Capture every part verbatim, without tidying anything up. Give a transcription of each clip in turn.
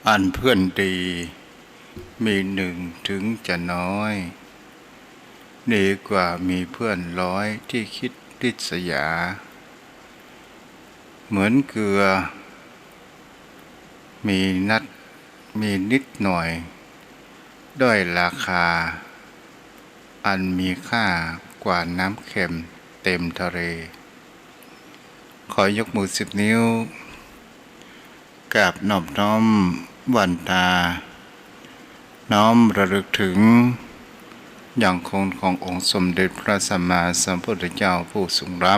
อันเพื่อนดีมีหนึ่งถึงจะน้อย ดีกว่ามีเพื่อนร้อยที่คิดริษยา เหมือนเกลือ มีนัด มีนิดหน่อย ด้อยราคา อันมีค่ากว่าน้ำเค็มเต็มทะเล ขอยกมือสิบนิ้ว กราบนอบน้อมหวั่นตา น้อมระลึกถึง ยังคุณขององค์สมเด็จพระสัมมาสัมพุทธเจ้าผู้สูงล้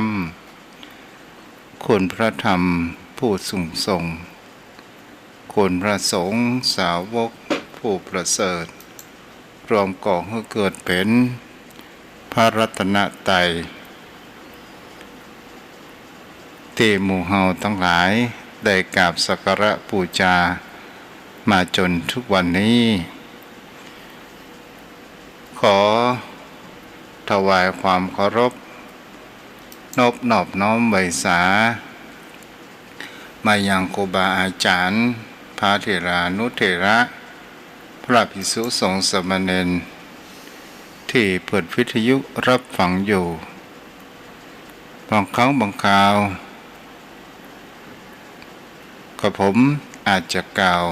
ำ คุณพระธรรมผู้สูงส่ง คุณพระสงฆ์สาวกผู้ประเสริฐ รวมก่อหื้อเกิดเป๋น พระรัตนตรัย ตี้หมู่เฮาตังหลายได้กราบสักการะปู๋จามาจ๋นทุกวันนี้ ขอถวายความเคารพ นบนอบน้อมไหว้สา มายังครูบาอาจ๋ารย์ พระเถรานุเถระ พระภิกษุสงฆ์สามเณร ตี้เปิดวิทยุฮับฟังอยู่ บางครั้งบางคราว กระผมอาจจะกล่าว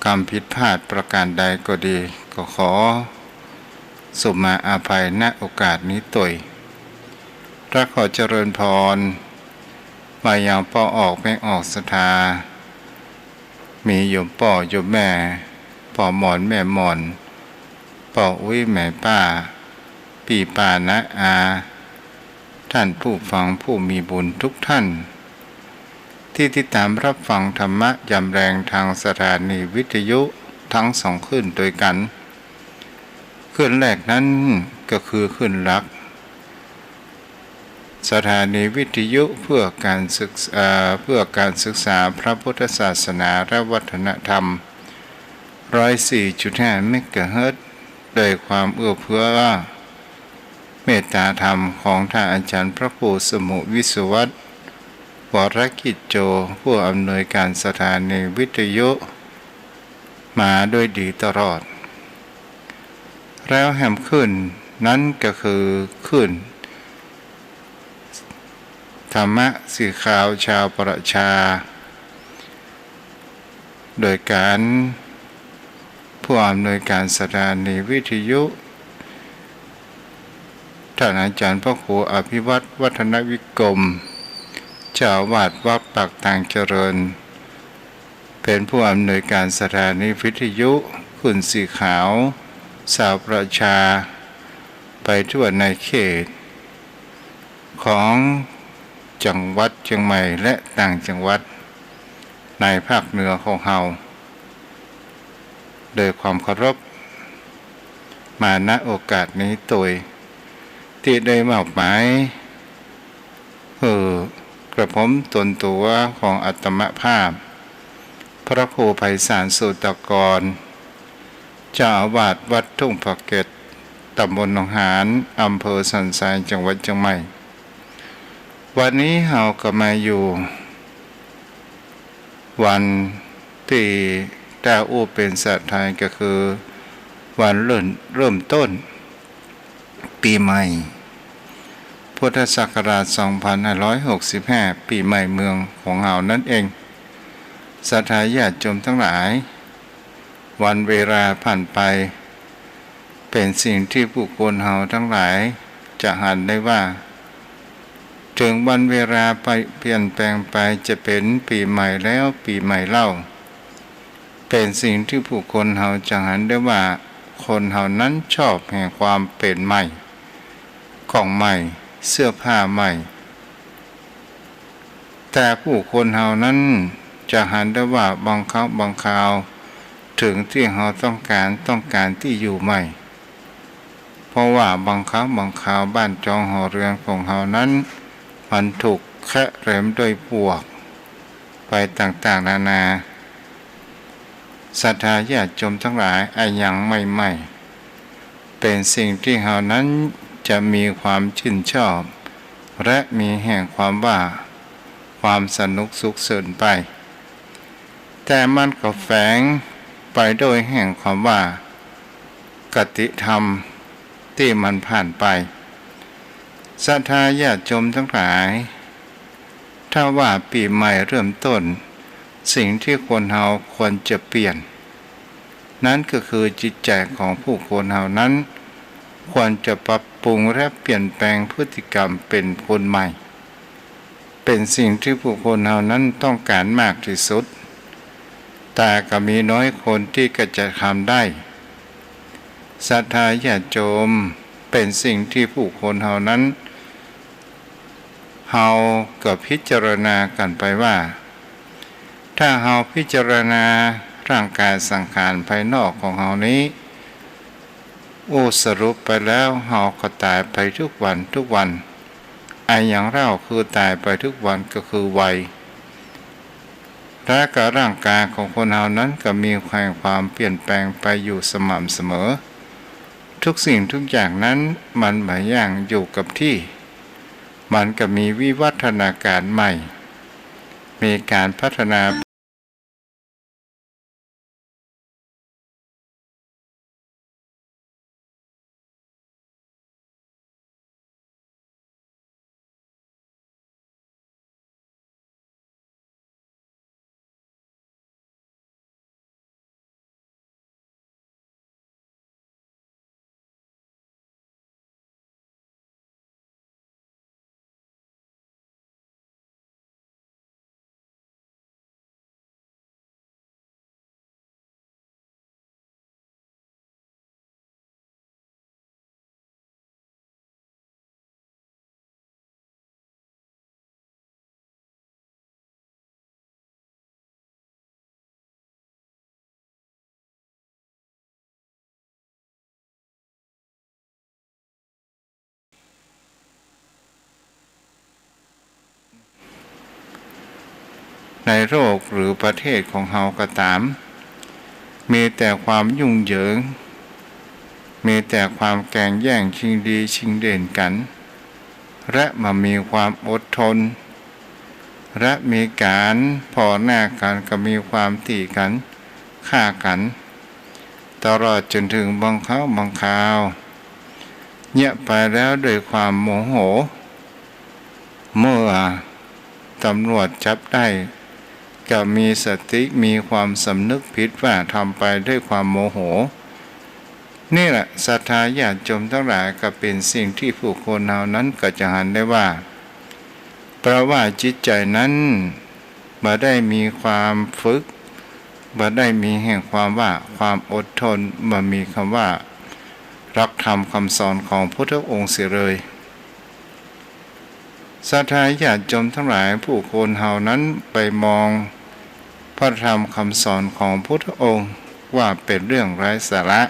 กำผิดพลาดประการใดก็ดี ก็ขอสุมาอภัย ณ โอกาสนี้ตวย และขอเจริญพร มายังป้อออกแม่ออกศรัทธา มีโยมป้อโยมแม่ ป้อหม่อนแม่หม่อน ป้ออุ๊ยแม่ป้า ปี้ป้าน้าอา ท่านผู้ฟังผู้มีบุญทุกท่าน ตี้ติดต๋ามฮับฟังธรรมะยามแลงตางสถานีวิทยุตึงสองคลื่นตวยกั๋น คลื่นแรกนั้นก็คือคลื่นหลัก สถานีวิทยุเพื่อการศึกษา เพื่อการศึกษาพระพุทธศาสนาและวัฒนธรรม ร้อยสี่จุดห้าเมกะเฮิรตซ์ โดยความเอื้อเฟื้อเมตตาธรรมของท่านอาจ๋ารย์พระครูสมุห์วิศวัฒน์ วรกิจโจ ผู้อำนวยการสถานีวิทยุ มาด้วยดีตลอด แล้วแหมคลื่นนั้นก็คือคลื่น ธรรมะสีขาวชาวประชา โดยการผู้อำนวยการสถานีวิทยุ ท่านอาจ๋ารย์พระครูอภิวัฒน์ วัฒนวิกรม เจ้าอาวาสวัดปากตางเจริญ เป๋นผู้อำนวยการสถานีวิทยุคลื่นสีขาวชาวประชา ไปทั่วในเขต ของจังหวัดเจียงใหม่และต่างจังหวัดในภาคเหนือของเฮา โดยความเคารพ มา ณ โอกาสนี้ตวย ตี้ได้มอบหมายหื้อกระผมตนตั๋วของอาตมาภาพ พระครูไพศาล สุตตะกร เจ้าอาวาสวัดทุ่งผักเก็ด ตำบลหนองหาน อำเภอสันทราย จังหวัดเจียงใหม่ วันนี้เฮาก็มาอยู่ วันตี้ถ้าอู้เป๋นภาษาไทยก็คือ วันเริ่ม เริ่มต้น ปี๋ใหม่ พุทธศักราชสองพันห้าร้อยหกสิบห้า ปี๋ใหม่เมืองของเฮานั้นเอง ศรัทธาญาติโยมตังหลาย วันเวลาผ่านไป เป๋นสิ่งตี้ผู้คนเฮาตังหลายจะหันได้ว่า เถิงวันเวลาไปเปลี่ยนแปลงไป จะเป๋นปี๋ใหม่แล้วปี๋ใหม่เล่า เป๋นสิ่งตี้ผู้คนเฮาจะหันได้ว่า คนเฮานั้นชอบแห่งความเป๋นใหม่ ของใหม่ เสื้อผ้าใหม่ แต่ผู้คนเฮานั้นจะหันได้ว่าบางครั้งบางคราว เถิงตี้เฮาต้องก๋าน ต้องก๋านตี้อยู่ใหม่ เพราะว่าบางครั้งบางคราวบ้านจองหอเรือนของเฮานั้น มันถูกแคะเร็มด้วยปลวก ไปต่างๆ นานา ศรัทธาญาติโยมตังหลาย อะหยังใหม่ๆ เป๋นสิ่งตี้เฮานั้นจะมีความจื้นชอบ และมีแห่งความว่า ความสนุกสุขเสินไป แต่มันก็แฝงไปด้วยแห่งความว่า คติธรรมตี้มันผ่านไป ศรัทธาญาติโยมตังหลาย ถ้าว่าปี๋ใหม่เริ่มต้น สิ่งตี้คนเฮาควรจะเปลี่ยน นั้นก็คือจิตใจ๋ของผู้คนเฮานั้น ควรจะปรับปรุงและเปลี่ยนแปลงพฤติกรรมเป๋นคนใหม่ เป๋นสิ่งตี้ผู้คนเฮานั้นต้องก๋านมากตี้สุด แต่ก็มีน้อยคนตี้ก็จะทำได้ ศรัทธาญาติโยม เป๋นสิ่งตี้ผู้คนเฮานั้น เฮาก็พิจารณากั๋นไปว่า ถ้าเฮาพิจารณาร่างก๋ายสังขารภายนอกของเฮานี้ อู้ สรุปไปแล้วเฮาก็ต๋ายไปทุกวันทุกวัน อะหยังเล่าคือต๋ายไปทุกวันก็คือวัย และก็ร่างก๋ายของคนเฮานั้นก็มีแห่งความเปลี่ยนแปลงไปอยู่สม่ำเสมอ ทุกสิ่งทุกอย่างนั้นมันบ่ยั่งอยู่กับตี้ มันก็มีวิวัฒนาก๋ารใหม่ มีก๋านพัฒนา ในโลกหรือประเทศของเฮาก็ต๋าม มีแต่ความยุ่งเหยิง มีแต่ความแก่งแย่งชิงดีชิงเด่นกั๋น และบ่มีความอดทน และมีก๋านผ่อหน้ากั๋นก็มีความตี๋กั๋น ฆ่ากั๋น ตลอดจ๋นเถิงบางคราวบางคราว เยียะไปแล้วด้วยความโมโห เมื่อตำรวจจับได้ ก็มีสติ มีความสำนึกผิดว่าทำไปด้วยความโมโห นี่แหละ ศรัทธาญาติโยมตังหลาย ก็เป๋นสิ่งตี้ผู้คนเฮานั้นก็จะหันได้ว่า เพราะว่าจิตใจ๋นั้นบ่ได้มีความฝึก บ่ได้มีแห่งความว่าความอดทน บ่มีกำว่าหลักธรรมกำสอนของพุทธองค์เสียเลย ศรัทธาญาติโยมตังหลาย ผู้คนเฮานั้นไปมองพระธรรมกำสอนของพุทธองค์ว่าเป๋นเรื่องไร้สาระ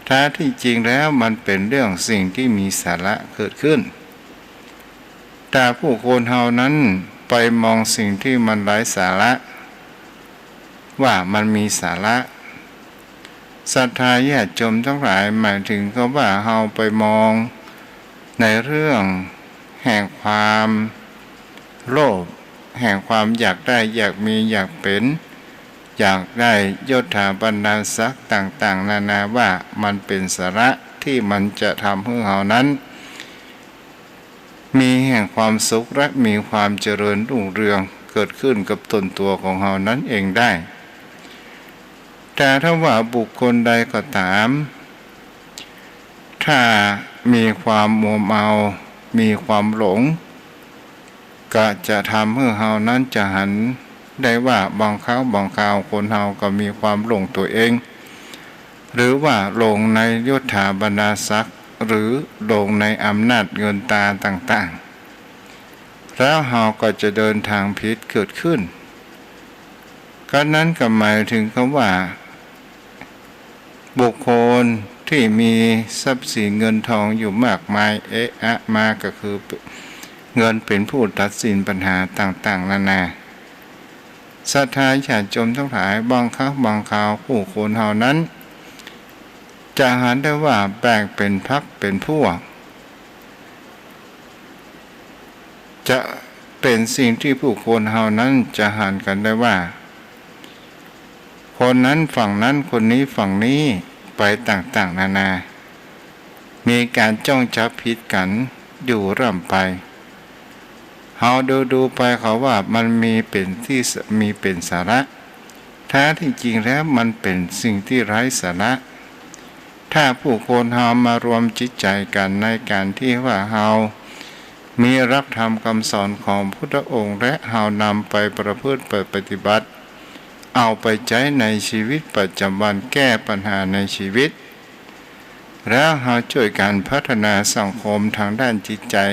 แท้ตี้จริงแล้วมันเป๋นเรื่องสิ่งตี้มีสาระเกิดขึ้น แต่ผู้คนเฮานั้นไปมองสิ่งตี้มันไร้สาระ ว่ามันมีสาระ ศรัทธาญาติโยมตังหลาย หมายเถิงกำว่าเฮาไปมองในเรื่องแห่งความโลภ แห่งความอยากได้ อยากมี อยากเป๋น อยากได้ยศถาบรรดาศักดิ์ต่างๆ นานา ว่ามันเป๋นสาระตี้มันจะทำหื้อเฮานั้น มีแห่งความสุขและมีความเจริญรุ่งเรืองเกิดขึ้นกับตนตั๋วของเฮานั้นเองได้ แต่ถ้าว่าบุคคลใดก็ต๋าม ถ้ามีความมัวเมา มีความหลง ก็จะทำหื้อเฮานั้นจะหันได้ว่าบางคราวบางคราวคนเฮาก็มีความหลงตั๋วเอง หรือว่าหลงในยศถาบรรดาศักดิ์ หรือหลงในอำนาจเงินตราต่างๆ แล้วเฮาก็จะเดินตางผิดเกิดขึ้น ก็นั้นก็หมายเถิงกำว่า บุคคลตี้มีทรัพย์สินเงินทองอยู่มากมาย เอะอะมาก็คือเงินเป๋นผู้ตัดสินปัญหาต่างๆ นานา ศรัทธาญาติโยมตังหลาย บางคราวบางคราวผู้คนเฮานั้น จะหันได้ว่าแบ่งเป๋นพรรคเป๋นพวก จะเป๋นสิ่งตี้ผู้คนเฮานั้นจะหันกั๋นได้ว่า คนนั้นฝั่งนั้น คนนี้ฝั่งนี้ ไปต่างๆ นานา มีก๋านจ้องจับผิดกั๋นอยู่ร่ำไป เฮาดูๆ ไปเขาว่ามันมีเป๋นตี้ส- มีเป๋นสาระ แท้ตี้จริงแล้วมันเป๋นสิ่งตี้ไร้สาระ ถ้าผู้คนเฮามารวมจิตใจ๋กั๋นในก๋านตี้ว่าเฮามีหลักธรรมกำสอนของพุทธองค์ และเฮานำไปประพฤติไปปฏิบัติ เอาไปใจ๊ในชีวิตประจ๋ำวัน แก้ปัญหาในชีวิต แล้วเฮาจ้วยกั๋นพัฒนาสังคมตางด้านจิตใจ๋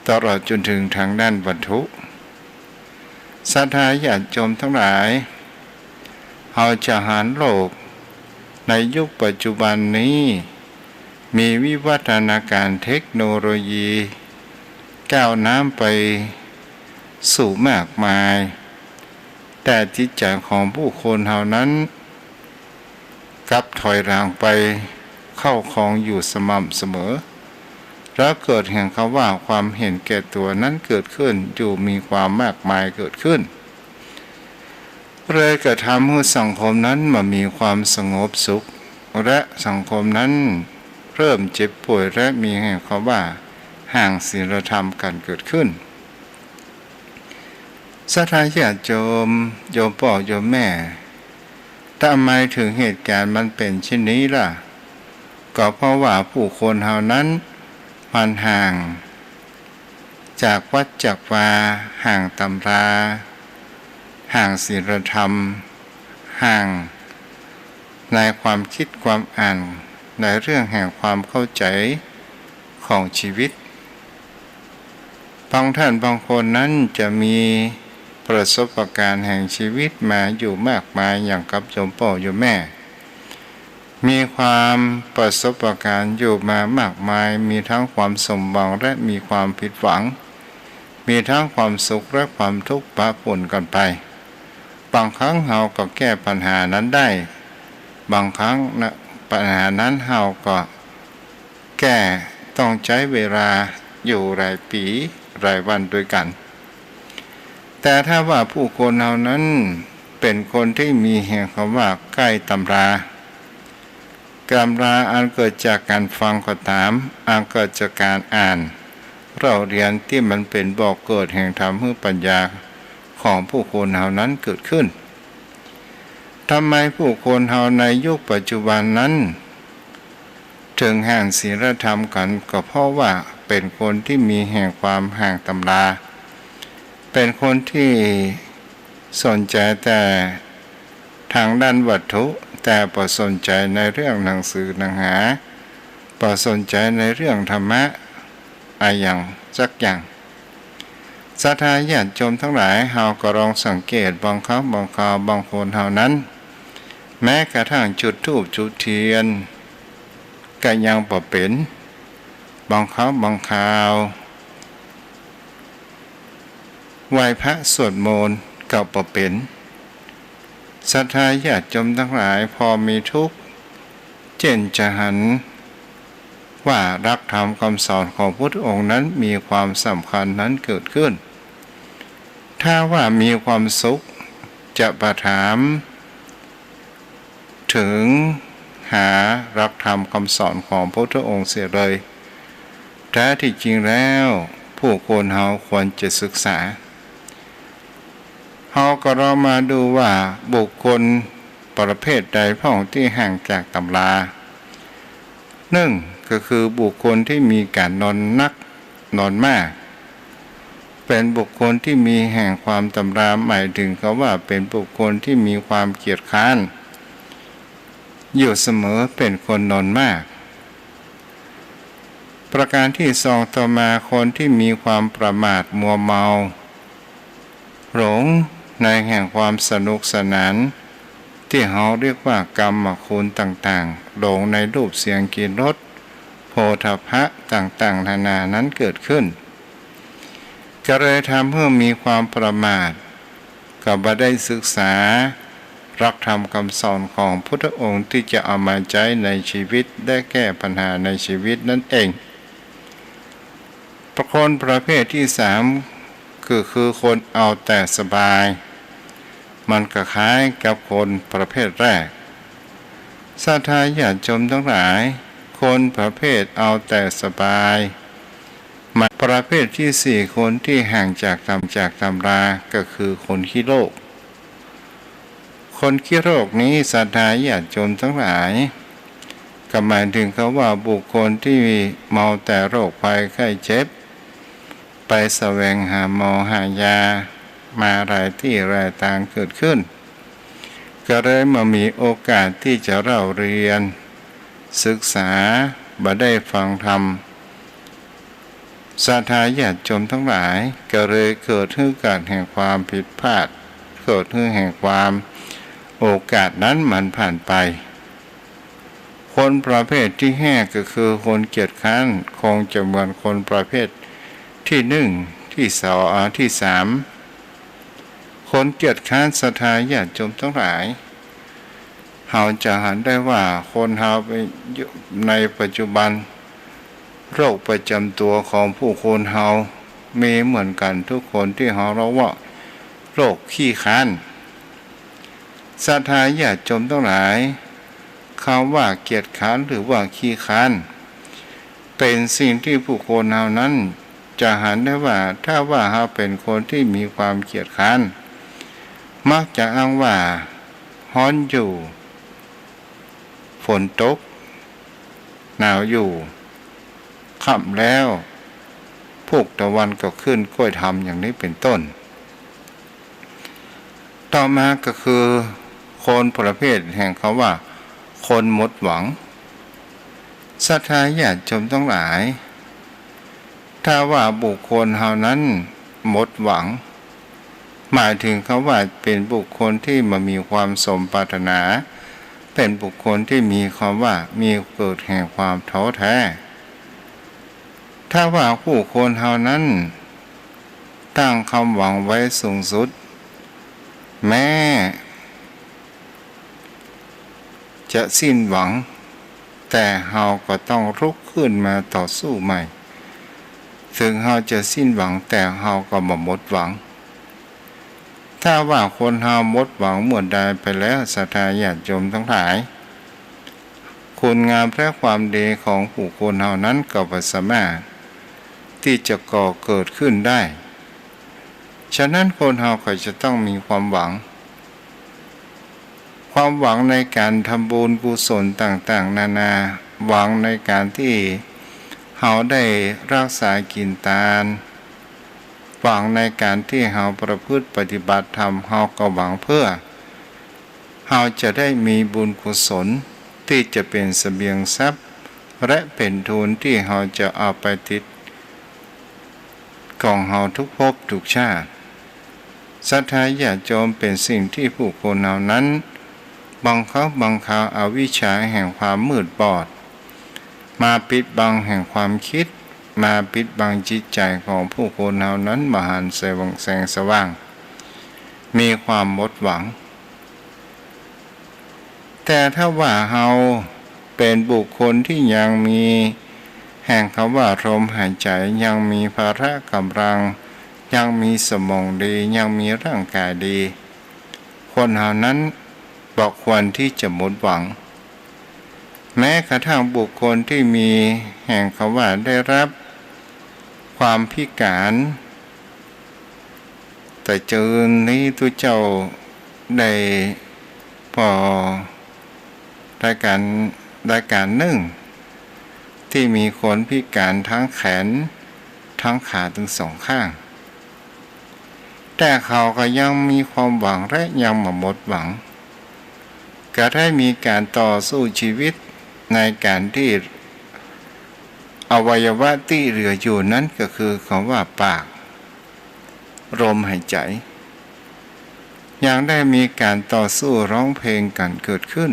ตลอดจ๋นเถิงตางด้านวัตถุ ศรัทธาญาติโยมตังหลาย เฮาจะหันโลกในยุคปัจจุบันนี้ มีวิวัฒนาก๋ารเทคโนโลยีก้าวหน้าไปสู่มากมาย แต่จิตใจ๋ของผู้คนเฮานั้น กลับถอยหลังไปเข้าของอยู่สม่ำเสมอ แล้วเกิดแห่งคำว่าความเห็นแก่ตั๋วนั้นเกิดขึ้นอยู่ มีความมากมายเกิดขึ้น เลยกระทำหื้อสังคมนั้นบ่มีความสงบสุข และสังคมนั้นเริ่มเจ็บป่วย และมีแห่งคำว่าห่างศีลธรรมกั๋นเกิดขึ้น ศรัทธาญาติโยม โยมป้อโยมแม่ ทำไมเถิงเหตุก๋ารณ์มันเป๋นเช่นนี้ล่ะ ก็เพราะว่าผู้คนเฮานั้นมันห่างจากวัดจากวา ห่างตำรา ห่างศีลธรรม ห่างในความกึ๊ดความอ่าน ในเรื่องแห่งความเข้าใจ๋ของชีวิต บางท่านบางคนนั้นจะมีประสบก๋ารณ์แห่งชีวิตมาอยู่มากมายอย่างกับโยมป้อโยมแม่ มีความประสบก๋ารณ์อยู่มามากมาย มีตึงความสมหวังและมีความผิดหวัง มีตึงความสุขและความทุกข์ปะปนกั๋นไป บางครั้งเฮาก็แก้ปัญหานั้นได้ บางครั้งนะ ปัญหานั้นเฮาก็ แก้ต้องใจ๊เวลาอยู่หลายปี๋หลายวันตวยกั๋น แต่ถ้าว่าผู้คนเฮานั้นเป๋นคนตี้มีแห่งคำว่าใก้ตำรา ตำราอันเกิดจากก๋านฟังก็ต๋าม อันเกิดจากก๋านอ่านเล่าเรียนตี้มันเป๋นบ่อเกิดแห่งธรรมหื้อปัญญาของผู้คนเฮานั้นเกิดขึ้น ทำไมผู้คนเฮาในยุคปัจจุบันนั้น เถิงห่างศีลธรรมกั๋น ก็เพราะว่าเป๋นคนตี้มีแห่งความห่างตำรา เป๋นคนตี้สนใจ๋แต่ตางด้านวัตถุ แต่บ่สนใจ๋ในเรื่องหนังสือหนังหา บ่สนใจ๋ในเรื่องธรรมะอะหยังสักอย่าง ศรัทธาญาติโยมตังหลาย เฮาก็ลองสังเกตบางครั้งบางคราว บางคนเฮานั้น แม้กระทั่งจุดธูปจุดเตียน ก็ยังบ่เป๋น บางครั้งบางคราว ไหว้พระสวดมนต์ก็บ่เป๋น ศรัทธาญาติโยมตังหลาย พอมีทุกข์ เจ้นจะหันว่าหลักธรรมกำสอนของพุทธองค์นั้นมีความสำคัญนั้นเกิดขึ้น ถ้าว่ามีความสุขจะบ่ถามเถิงหาหลักธรรมกำสอนของพุทธองค์เสียเลย แท้ตี้จริงแล้วผู้คนเฮาควรจะศึกษา เฮาก็ลองมาดูว่าบุคคลประเภทใดพ่องตี้ห่างจากตำรา นึ่ง ก็คือบุคคลตี้มีก๋านนอนนักนอนมาก เป๋นบุคคลตี้มีแห่งความตำรา หมายเถิงกำว่าเป๋นบุคคลตี้มีความเกียจคร้านอยู่เสมอ เป๋นคนนอนมาก ประก๋านตี้สองต่อมา คนตี้มีความประมาทมัวเมา หลงในแห่งความสนุกสนาน ตี้เฮาเรียกว่ากามคุณต่างๆ หลงในรูปเสียงกลิ่นรสโผฏฐัพพะต่างๆ นานานั้นเกิดขึ้น ก็เลยทำหื้อมีความประมาท ก็บ่ได้ศึกษาหลักธรรมกำสอนของพุทธองค์ตี้จะเอามาใจ๊ในชีวิตและแก้ปัญหาในชีวิตนั้นเอง คนประเภทตี้สาม ก็คือคนเอาแต่สบาย มันก็คล้ายกับคนประเภทแรก ศรัทธาญาติโยมทั้งหลาย คนประเภทเอาแต่สบาย มาประเภทที่สี่ คนที่ห่างจากธรรม จากตำรา ก็คือคนขี้โลภ คนขี้โลภนี้ ศรัทธาญาติโยมทั้งหลาย ก็หมายถึงคำว่าบุคคลที่เมาแต่โรคภัยไข้เจ็บ ไปแสวงหาหมอหายา มาหลายตี้หลายตางเกิดขึ้น ก็เลยบ่มีโอกาสที่จะเล่าเรียน ศึกษา บ่ได้ฟังธรรม ศรัทธาญาติโยมทั้งหลาย ก็เลยเกิดหื้อการแห่งความผิดพลาด เกิดหื้อแห่งความ โอกาสนั้นมันผ่านไป คนประเภทที่ห้า ก็คือคนเกียจคร้าน คงจะเหมือนคนประเภทที่หนึ่ง ที่สอง อ่า ที่สาม คนเกียจคร้าน ศรัทธาญาติโยมทั้งหลาย เฮาจะหันได้ว่าคนเฮาไปอยู่ในปัจจุบัน โรคประจำตัวของผู้คนเฮามีเหมือนกันทุกคน ตี้เฮาเรียกว่าโรคขี้คร้าน ศรัทธาญาติโยมทั้งหลาย คำว่าเกียจคร้านหรือว่าขี้คร้าน เป๋นสิ่งตี้ผู้คนเฮานั้นจะหันได้ว่า ถ้าว่าเฮาเป๋นคนตี้มีความเกียจคร้าน มักจะอ้างว่า ฮ้อนอยู่ ฝนตก หนาวอยู่ ค่ำแล้ว พุกตะวันก็ขึ้น ก๊วยทำ อย่างนี้เป๋นต้น ต่อมาก็คือคนประเภทแห่งคำว่า คนหมดหวัง ศรัทธาญาติโยมทั้งหลาย ถ้าว่าบุคคลเฮานั้นหมดหวัง หมายถึงคำว่าเป๋นบุคคลตี้บ่มีความสมปรารถนา เป๋นบุคคลตี้มีคำว่า มีเกิดแห่งความท้อแท้ ถ้าว่าผู้คนเฮานั้นตั้งความหวังไว้สูงสุด แม้จะสิ้นหวัง แต่เฮาก็ต้องลุกขึ้นมาต่อสู้ใหม่ เถิงเฮาจะสิ้นหวัง แต่เฮาก็บ่หมดหวัง ถ้าว่าคนเฮาหมดหวังเมื่อใดไปแล้ว ศรัทธาญาติโยมทั้งหลาย คุณงามและความดีของผู้คนเฮานั้นก็บ่สามารถตี้จะก่อเกิดขึ้นได้ ฉะนั้นคนเฮาก็จะต้องมีความหวัง ความหวังในการทำบุญกุศลต่างๆ นานา หวังในการตี้เฮาได้รักษากิ๋นตาน หวังในการตี้เฮาประพฤติปฏิบัติธรรม เฮาก็หวังเพื่อเฮาจะได้มีบุญกุศลตี้จะเป๋นเสบียงทรัพย์ และเป๋นทุนตี้เฮาจะเอาไปติด ของเฮาทุกภพทุกชาติ ศรัทธาญาติโยม เป๋นสิ่งตี้ผู้คนเฮานั้น บางครั้งบางคราวอวิชชาแห่งความมืดบอด มาปิดบังแห่งความคิด มาปิดบังจิตใจ๋ของผู้คนเฮานั้น บ่หันแสง แสงสว่าง มีความหมดหวัง แต่ถ้าว่าเฮาเป๋นบุคคลตี้ยังมีแห่งคำว่าลมหายใจ๋ ยังมีพละกำลัง ยังมีสมองดี ยังมีร่างกายดี คนเฮานั้นบ่ควรตี้จะหมดหวัง แม้กระทั่งบุคคลตี้มีแห่งคำว่าได้รับความพิการ แต่เจิญนี้ตุ๊เจ้าได้ผ่อรายก๋าน รายก๋านนึ่ง ตี้มีคนพิการตึงแขนตึงขาตึงสองข้าง แต่เขาก็ยังมีความหวังและยังบ่หมดหวัง ก็ได้มีการต่อสู้ชีวิตในการตี้อวัยวะตี้เหลืออยู่นั้นก็คือคำว่าปาก ลมหายใจ๋ ยังได้มีการต่อสู้ฮ้องเพลงกั๋นเกิดขึ้น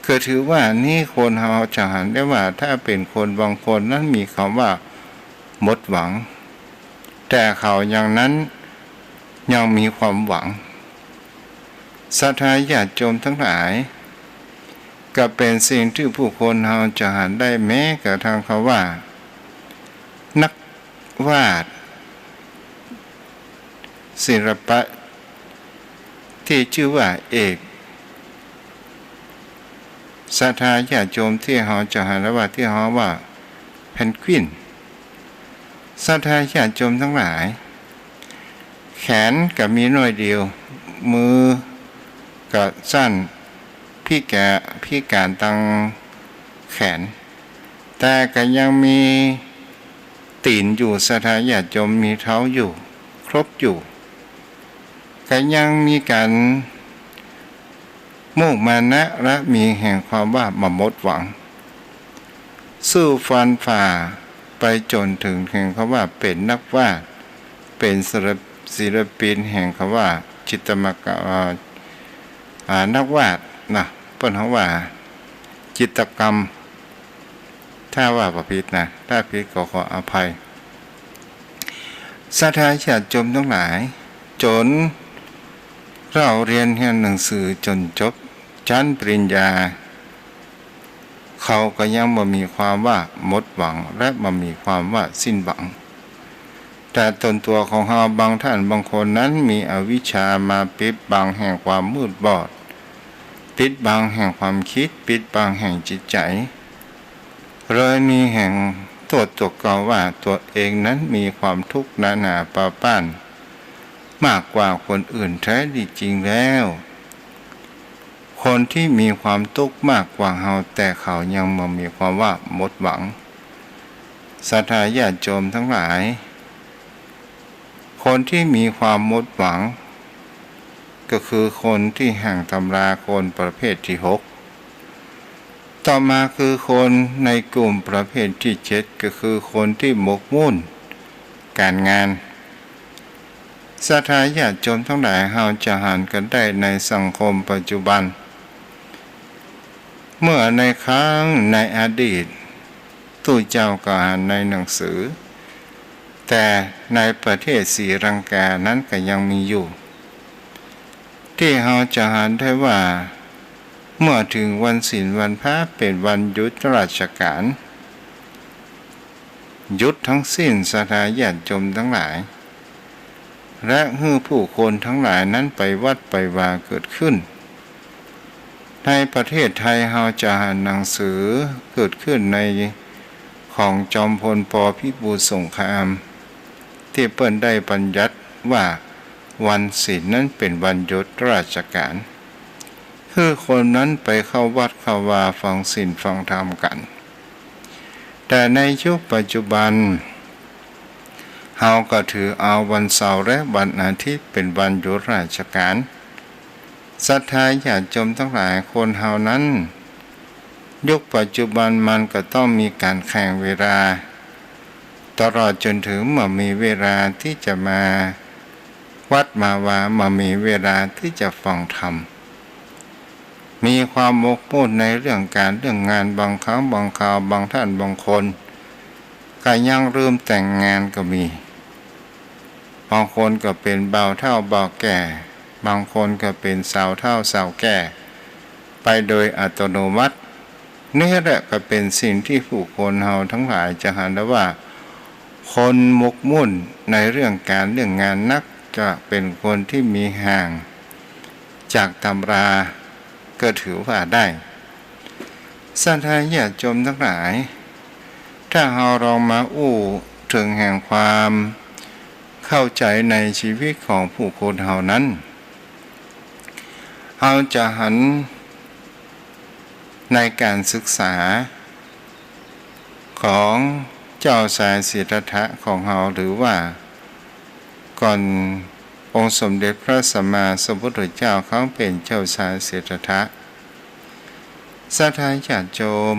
ก็ถือว่านี้คนเฮาจะหันได้ว่า ถ้าเป๋นคนบางคนนั้นมีคำว่าหมดหวัง แต่เขายังนั้นยังมีความหวัง ศรัทธาญาติโยมทั้งหลาย ก็เป๋นสิ่งตี้ผู้คนเฮาจะหันได้ แม้กระทั่งคำว่า นักวาด ศิลปะ ตี้จื้อว่าเอก ศรัทธาญาติโยมตี้เฮาจะหันว่า ตี้เฮาว่าเพนกวิน ศรัทธาญาติโยมตังหลาย แขนก็มีหน้อยเดียว มือก็สั้น พิกา- พิก๋านตังแขน แต่ก็ยังมีตี๋นอยู่ ศรัทธาญาติโยม มีเท้าอยู่ ครบอยู่ ก็ยังมีก๋านมุ่งมานะ และมีแห่งความว่าบ่หมดหวัง สู้ฟันฝ่าไปจ๋นเถิงแห่งความว่าเป๋นนักวาด เป๋นศิลป- ศิลปินแห่งความว่าจิตรกรรม อ่า อ่า นักวาดนะ เปิ้นฮ้องว่าจิตรกรรม ถ้าว่าบ่ผิดนะ ถ้าผิดก็ขออภัย ศรัทธาญาติโยมตังหลาย จ๋นเล่าเฮียนเฮียนหนังสือจ๋นจบชั้นปริญญา เขาก็ยังบ่มีความว่าหมดหวัง และบ่มีความว่าสิ้นหวัง แต่ตนตั๋วของเฮาบางท่านบางคนนั้นมีอวิชชามาปิดบังแห่งความมืดบอด ปิดบังแห่งความกึ๊ด ปิดบังแห่งจิตใจ๋ เลยมีแห่งโต้ษตั๋วเก่าว่าตั๋วเองนั้นมีความทุกข์นานาปาป้านมากกว่าคนอื่น แท้ดีจริงแล้ว คนตี้มีความตุ๊กข์มากกว่าเฮา แต่เขายังบ่มีความว่าหมดหวัง ศรัทธาญาติโยมตังหลาย คนตี้มีความหมดหวัง ก็คือคนตี้แห่งตำราคนประเภทตี้หก ต่อมาคือคนในกลุ่มประเภทตี้เจ็ด ก็คือคนตี้หมกมุ่นก๋านงาน ศรัทธาญาติโยมตังหลาย เฮาจะหันกั๋นได้ในสังคมปัจจุบัน เมื่อในครั้งในอดีต ตุ๊เจ้าก็หันในหนังสือ แต่ในประเทศศรีลังกานั้นก็ยังมีอยู่ ตี้เฮาจะหันได้ว่า เมื่อเถิงวันศีลวันพระเป๋นวันหยุดราชก๋าน หยุดตังสิ้น ศรัทธาญาติโยมตังหลาย และหื้อผู้คนตังหลายนั้นไปวัดไปวาเกิดขึ้น ในประเทศไทยเฮาจะหันหนังสือเกิดขึ้นในของจอมพล ป.พิบูลสงคราม ตี้เปิ้นได้บัญญัติว่าวันศีลนั้นเป๋นวันหยุดราชก๋าน หื้อคนนั้นไปเข้าวัดเข้าวาฟังศีลฟังธรรมกั๋น แต่ในยุคปัจจุบัน เฮาก็ถือเอาวันเสาร์และวันอาทิตย์เป๋นวันหยุดราชก๋าน ศรัทธาญาติโยมตังหลาย คนเฮานั้น ยุคปัจจุบันมันก็ต้องมีก๋านแข่งเวลา ตลอดจ๋นเถิงบ่มีเวลาตี้จะมาวัดมาวา บ่มีเวลาตี้จะฟังธรรม มีความหมกมุ่นในเรื่องก๋านเรื่องงาน บางครั้งบางคราว บางท่านบางคนก็ยังลืมแต่งงานก็มี บางคนก็เป๋นบ่าวเฒ่าบ่าวแก่ บางคนก็เป๋นสาวเฒ่าสาวแก่ไปโดยอัตโนมัติ นี่แหละก็เป๋นสิ่งตี้ผู้คนเฮาตังหลายจะหันได้ว่า คนหมกมุ่นในเรื่องก๋านเรื่องงานนัก จะเป๋นคนตี้มีห่างจากตำราก็ถือว่าได้ ศรัทธาญาติโยมตังหลาย ถ้าเฮาลองมาอู้เถิงแห่งความเข้าใจ๋ในชีวิตของผู้คนเฮานั้น เฮาจะหันในก๋านศึกษาของเจ้าชายสิทธัตถะของเฮา หรือว่าก่อนองค์สมเด็จพระสัมมาสัมพุทธเจ้า ครั้งเป๋นเจ้าชายสิทธัตถะ ศรัทธาญาติโยม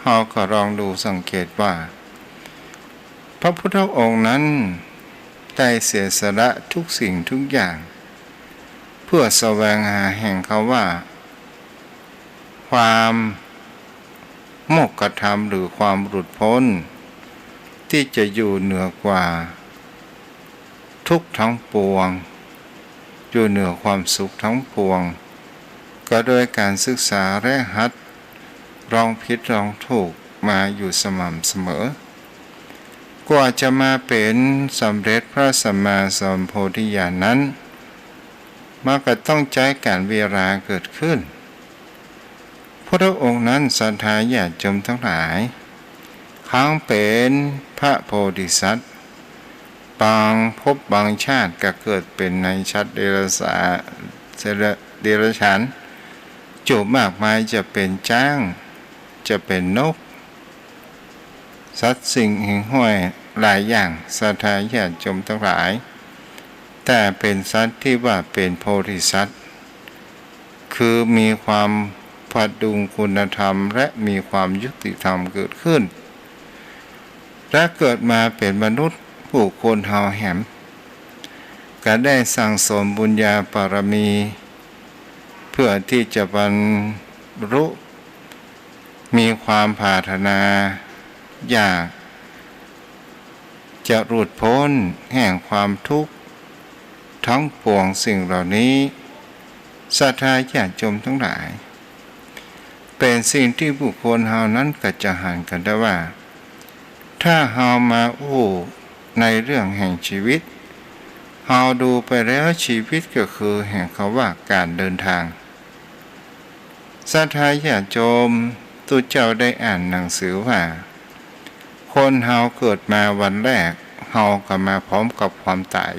เฮาก็ลองดูสังเกตว่า พระพุทธองค์นั้นได้เสียสละทุกสิ่งทุกอย่าง เพื่อแสวงหาแห่งคำว่า ความโมกขธรรม หรือความหลุดพ้น ตี้จะอยู่เหนือกว่าทุกข์ทั้งปวง อยู่เหนือความสุขทั้งปวง ก็โดยก๋านศึกษาและหัดลองผิดลองถูกมาอยู่สม่ำเสมอ กว่าจะมาเป๋นสำเร็จพระสัมมาสัมโพธิญาณนั้น มันก็ต้องใจ๊ก๋านเวลาเกิดขึ้น พุทธองค์นั้น ศรัทธาญาติโยมตังหลาย ครั้นเป๋นพระโพธิสัตว์ บางภพบางชาติก็เกิดเป๋นในสัตว์เดรัจฉา- เดรัจฉาน จุมากมาย จะเป๋นจ๊าง จะเป๋นนก สัตว์สิ่งหิ่งห้อยหลายอย่าง ศรัทธาญาติโยมตังหลาย แต่เป๋นสัตว์ตี้ว่าเป๋นโพธิสัตว์ คือมีความผดุงคุณธรรมและมีความยุติธรรมเกิดขึ้น และเกิดมาเป๋นมนุษย์ผู้คนเฮาแหม ก็ได้สั่งสมบุญญาบารมี เพื่อตี้จะบรรลุ มีความปรารถนาอยากจะหลุดป๊นแห่งความทุกข์ทั้งปวงสิ่งเหล่านี้ ศรัทธาญาติโยมตังหลาย เป๋นสิ่งตี้บุคคลเฮานั้นก็จะหันกั๋นได้ว่า ถ้าเฮามาอู้ในเรื่องแห่งชีวิต เฮาดูไปแล้วชีวิตก็คือแห่งคำว่าก๋านเดินทาง ศรัทธาญาติโยม ตุ๊เจ้าได้อ่านหนังสือว่า คนเฮาเกิดมาวันแรก เฮาก็มาพร้อมกับความต๋าย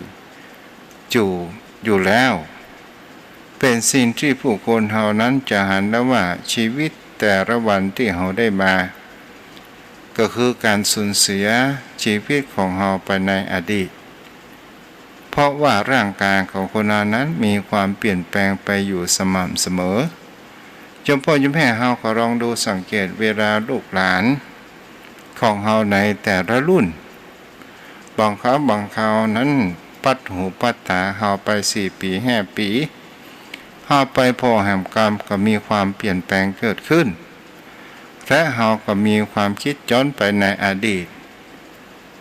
อยู่- อยู่แล้ว เป๋นสิ่งตี้ผู้คนเฮานั้นจะหันได้ว่าชีวิตแต่ละวันตี้เฮาได้มา ก็คือก๋านสูญเสียชีวิตของเฮาไปในอดีต เพราะว่าร่างกายของคนเฮานั้นมีความเปลี่ยนแปลงไปอยู่สม่ำเสมอ โยมป้อโยมแม่เฮาก็ลองดูสังเกตเวลาลูกหลานของเฮาในแต่ละรุ่น บางคราวบางคราวนั้นปัดหูปัดต๋าเฮาไปสี่ปี๋ห้าปี๋ เฮาไปผ่อแหมกำก็มีความเปลี่ยนแปลงเกิดขึ้น และเฮาก็มีความกึ๊ดจ๊อนไปในอดีต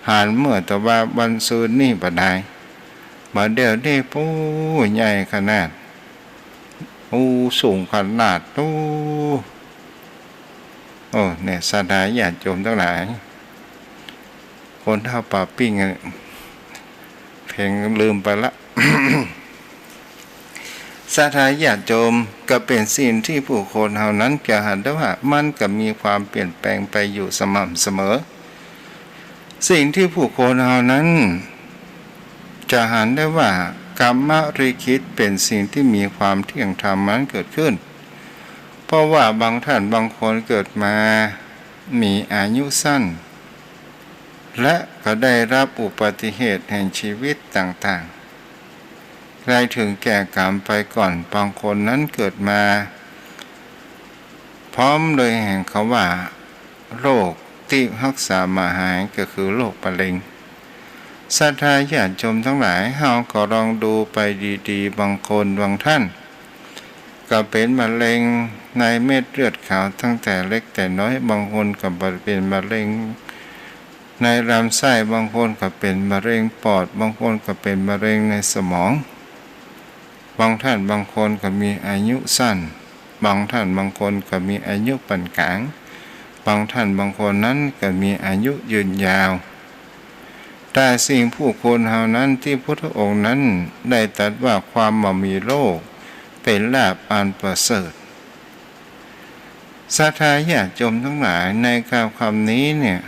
หันเมื่อตะวาวันซืนนี่บ่ดาย บ่าเดี่ยวนี้ปู๊ใหญ่ขนาด ปู๊สูงขนาด ปู๊ โอ้ เนี่ย ศรัทธาญาติโยมตังหลาย คนเฒ่าป่าปิ้งอะ เพลงลืมไปละ ศรัทธาญาติโยม ก็เป๋นสิ่งตี้ผู้คนเฮานั้นจะหันได้ว่ามันก็มีความเปลี่ยนแปลงไปอยู่สม่ำเสมอ สิ่งตี้ผู้คนเฮานั้นจะหันได้ว่ากรรมลิขิตเป๋นสิ่งตี้มีความเที่ยงธรรมมันเกิดขึ้น เพราะว่าบางท่านบางคนเกิดมามีอายุสั้น และก็ได้รับอุบัติเหตุแห่งชีวิตต่างๆ ได้ถึงแก่กรรมไปก่อน บางคนนั้นเกิดมาพร้อมโดยแห่งคำว่าโรคตี้ฮักษาบ่หาย ก็คือโรคมะเร็ง ศรัทธาญาติโยมตังหลาย เฮาก็ลองดูไปดีๆ บางคนบางท่าน ก็เป๋นมะเร็งในเม็ดเลือดขาวตั้งแต่เล็กแต่น้อย บางคนก็เป๋นมะเร็งในลำไส้ บางคนก็เป๋นมะเร็งปอด บางคนก็เป๋นมะเร็งในสมอง บางท่านบางคนก็มีอายุสั้น บางท่านบางคนก็มีอายุปานก๋าง บางท่านบางคนนั้นก็มีอายุยืนยาว แต่สิ่งผู้คนเฮานั้นตี้พุทธองค์นั้นได้ตรัสว่าความบ่มีโรคเป๋นลาภอันประเสริฐ ศรัทธาญาติโยมตังหลาย ในคำ คำนี้เนี่ย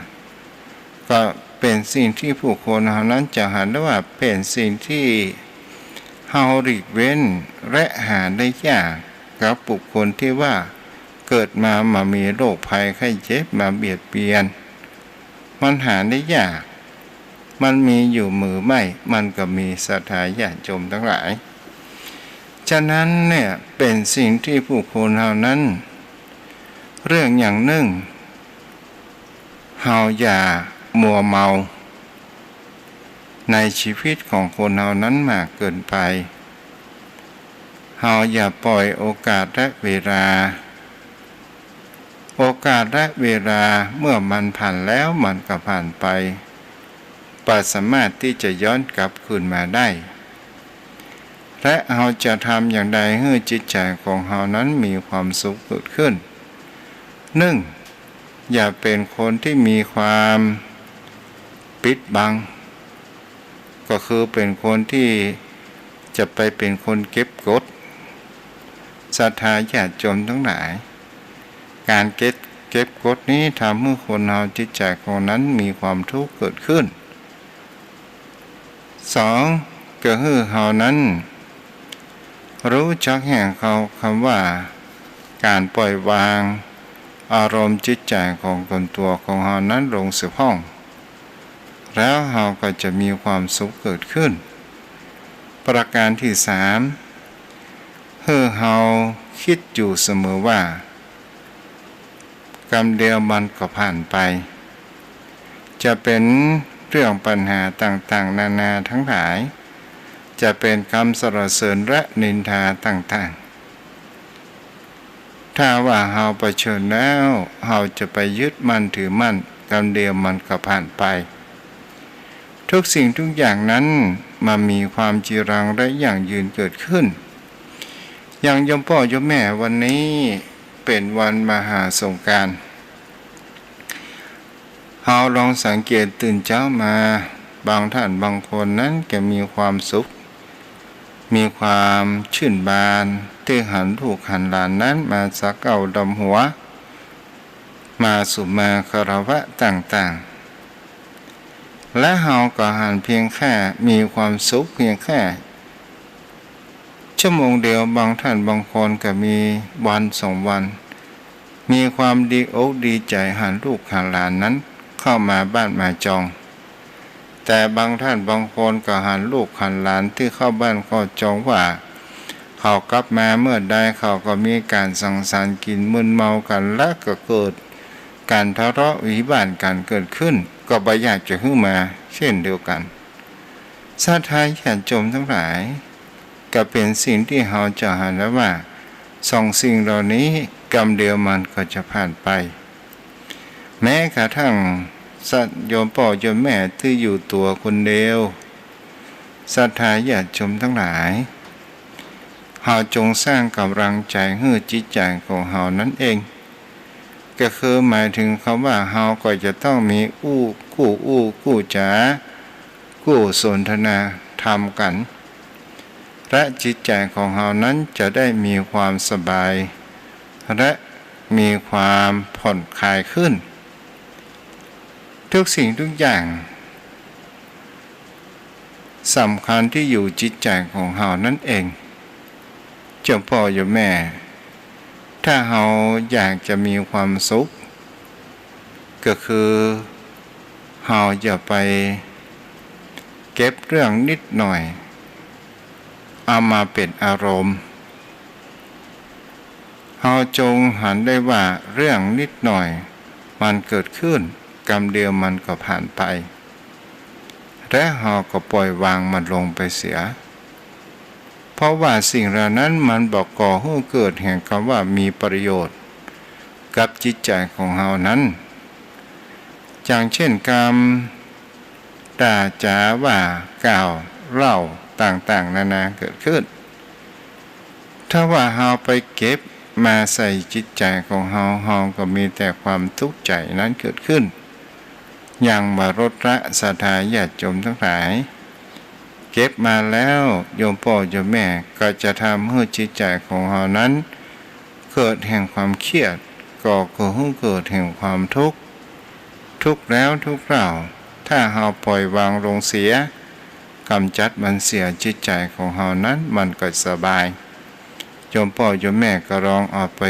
ก็เป๋นสิ่งตี้ผู้คนเฮานั้นจะหันได้ว่าเป๋นสิ่งตี้เฮาหลีกเว้นและหาได้ยาก กับบุคคลตี้ว่าเกิดมาบ่มีโรคภัยไข้เจ็บมาเบียดเบียน มันหาได้ยาก มันมีอยู่หรือไม่ มันก็มี ศรัทธาญาติโยมตังหลาย ฉะนั้นเนี่ย เป๋นสิ่งตี้ผู้คนเฮานั้น เรื่องอย่างนึ่ง เฮาอย่ามัวเมาในชีวิตของคนเฮานั้นมากเกินไป เฮาอย่าปล่อยโอกาสและเวลา โอกาสและเวลาเมื่อมันผ่านแล้วมันก็ผ่านไป บ่สามารถตี้จะย้อนกลับคืนมาได้ และเฮาจะทำอย่างใดหื้อจิตใจ๋ของเฮานั้นมีความสุขเกิดขึ้น นึ่ง อย่าเป๋นคนตี้มีความปิดบัง ก็คือเป๋นคนตี้ จะไปเป๋นคนเก็บกด ศรัทธาญาติโยมตังหลาย ก๋านเก็บ เก็บกดนี้ทำหื้อคนเฮาจิตใจ๋ของนั้นมีความทุกข์เกิดขึ้น สอง ก็หื้อเฮานั้น ฮู้จักแหมกำว่าก๋านป่อยวางอารมณ์จิตใจ๋ของตนตั๋วของเฮานั้นลงเสียพ่อง แล้วเฮาก็จะมีความสุขเกิดขึ้น ประก๋านตี้สาม หื้อเฮาคิดอยู่เสมอว่า กำเดียวมันก็ผ่านไป จะเป๋นเรื่องปัญหาต่างๆ นานาตังหลาย จะเป๋นกำสรรเสริญและนินทาต่างๆ ถ้าว่าเฮาเผชิญแล้ว เฮาจะไปยึดมั่นถือมั่น กำเดียวมันก็ผ่านไป ทุกสิ่งทุกอย่างนั้นมันมีความจีรังและยั่งยืนเกิดขึ้น อย่างโยมป้อโยมแม่วันนี้เป๋นวันมหาสงกรานต์ เฮาลองสังเกตตื่นเจ๊ามา บางต้านบางคนนั้นก็มีความสุข มีความจื้นบาน ตี้หันลูกหันหลานนั้นมาสาเก๊าดำหัว มาสุมาคารวะต่างๆ และเฮาก็หันเปียงแค่มีความสุขเปียงแค่ชั่วโมงเดียว บางต้านบางคนก็มีวันสองวัน มีความดีอกดีใจ๋หันลูกหันหลานนั้นเข้ามาบ้านมาจอง แต่บางต้านบางคนก็หันลูกหันหลานตี้เข้าบ้านเข้าจองว่า เขากลับมาเมื่อใดเขาก็มีก๋านสังสรรค์กิ๋นมึนเมากั๋น และก็เกิดก๋านทะเลาะวิวาทกั๋นเกิดขึ้น ก็บ่อยากจะหื้อมาเช่นเดียวกั๋น ศรัทธาญาติโยมตังหลาย ก็เป๋นสิ่งตี้เฮาจะหันได้ว่า สองสิ่งเหล่านี้กำเดียวมันก็จะผ่านไป แม้กระทั่งสัตโยมป้อโยมแม่ตี้อยู่ตั๋วคนเดียว ศรัทธาญาติโยมตังหลาย เฮาจงสร้างก๋ำลังใจ๋หื้อจิตใจ๋ของเฮานั้นเอง ก็คือหมายเถิงกำว่าเฮาก็จะต้องมีอู้ กู้อู้กู้จ๋า กู้สนทนาธรรมกั๋น และจิตใจ๋ของเฮานั้นจะได้มีความสบาย และมีความผ่อนคลายขึ้น ทุกสิ่งทุกอย่างสำคัญตี้อยู่จิตใจ๋ของเฮานั้นเอง โยมป้อโยมแม่ ถ้าเฮาอยากจะมีความสุข ก็คือเฮาอย่าไปเก็บเรื่องนิดหน่อย เอามาเป๋นอารมณ์ เฮาจงหันได้ว่าเรื่องนิดหน่อยมันเกิดขึ้น กำเดียวมันก็ผ่านไป และเฮาก็ป่อยวางมันลงไปเสีย เพราะว่าสิ่งเหล่านั้นมันบ่ก่อหื้อเกิดแห่งกำว่ามีประโยชน์กับจิตใจ๋ของเฮานั้น อย่างเช่นกำด่าจ๋าว่ากล่าวเล่าต่างๆ นานาเกิดขึ้น ถ้าว่าเฮาไปเก็บมาใส่จิตใจ๋ของเฮา เฮาก็มีแต่ความทุกข์ใจ๋นั้นเกิดขึ้น อย่างบ่ลดละ ศรัทธาญาติโยมตังหลาย เก็บมาแล้วโยมป้อโยมแม่ก็จะทำหื้อจิตใจ๋ของเฮานั้นเกิดแห่งความเครียด ก็ก่อหื้อเกิดแห่งความทุกข์ ทุกข์แล้วทุกข์เล่า ถ้าเฮาป่อยวางลงเสีย ก๋ำจัดมันเสีย จิตใจ๋ของเฮานั้นมันก็สบาย โยมป้อโยมแม่ก็ลองเอาไป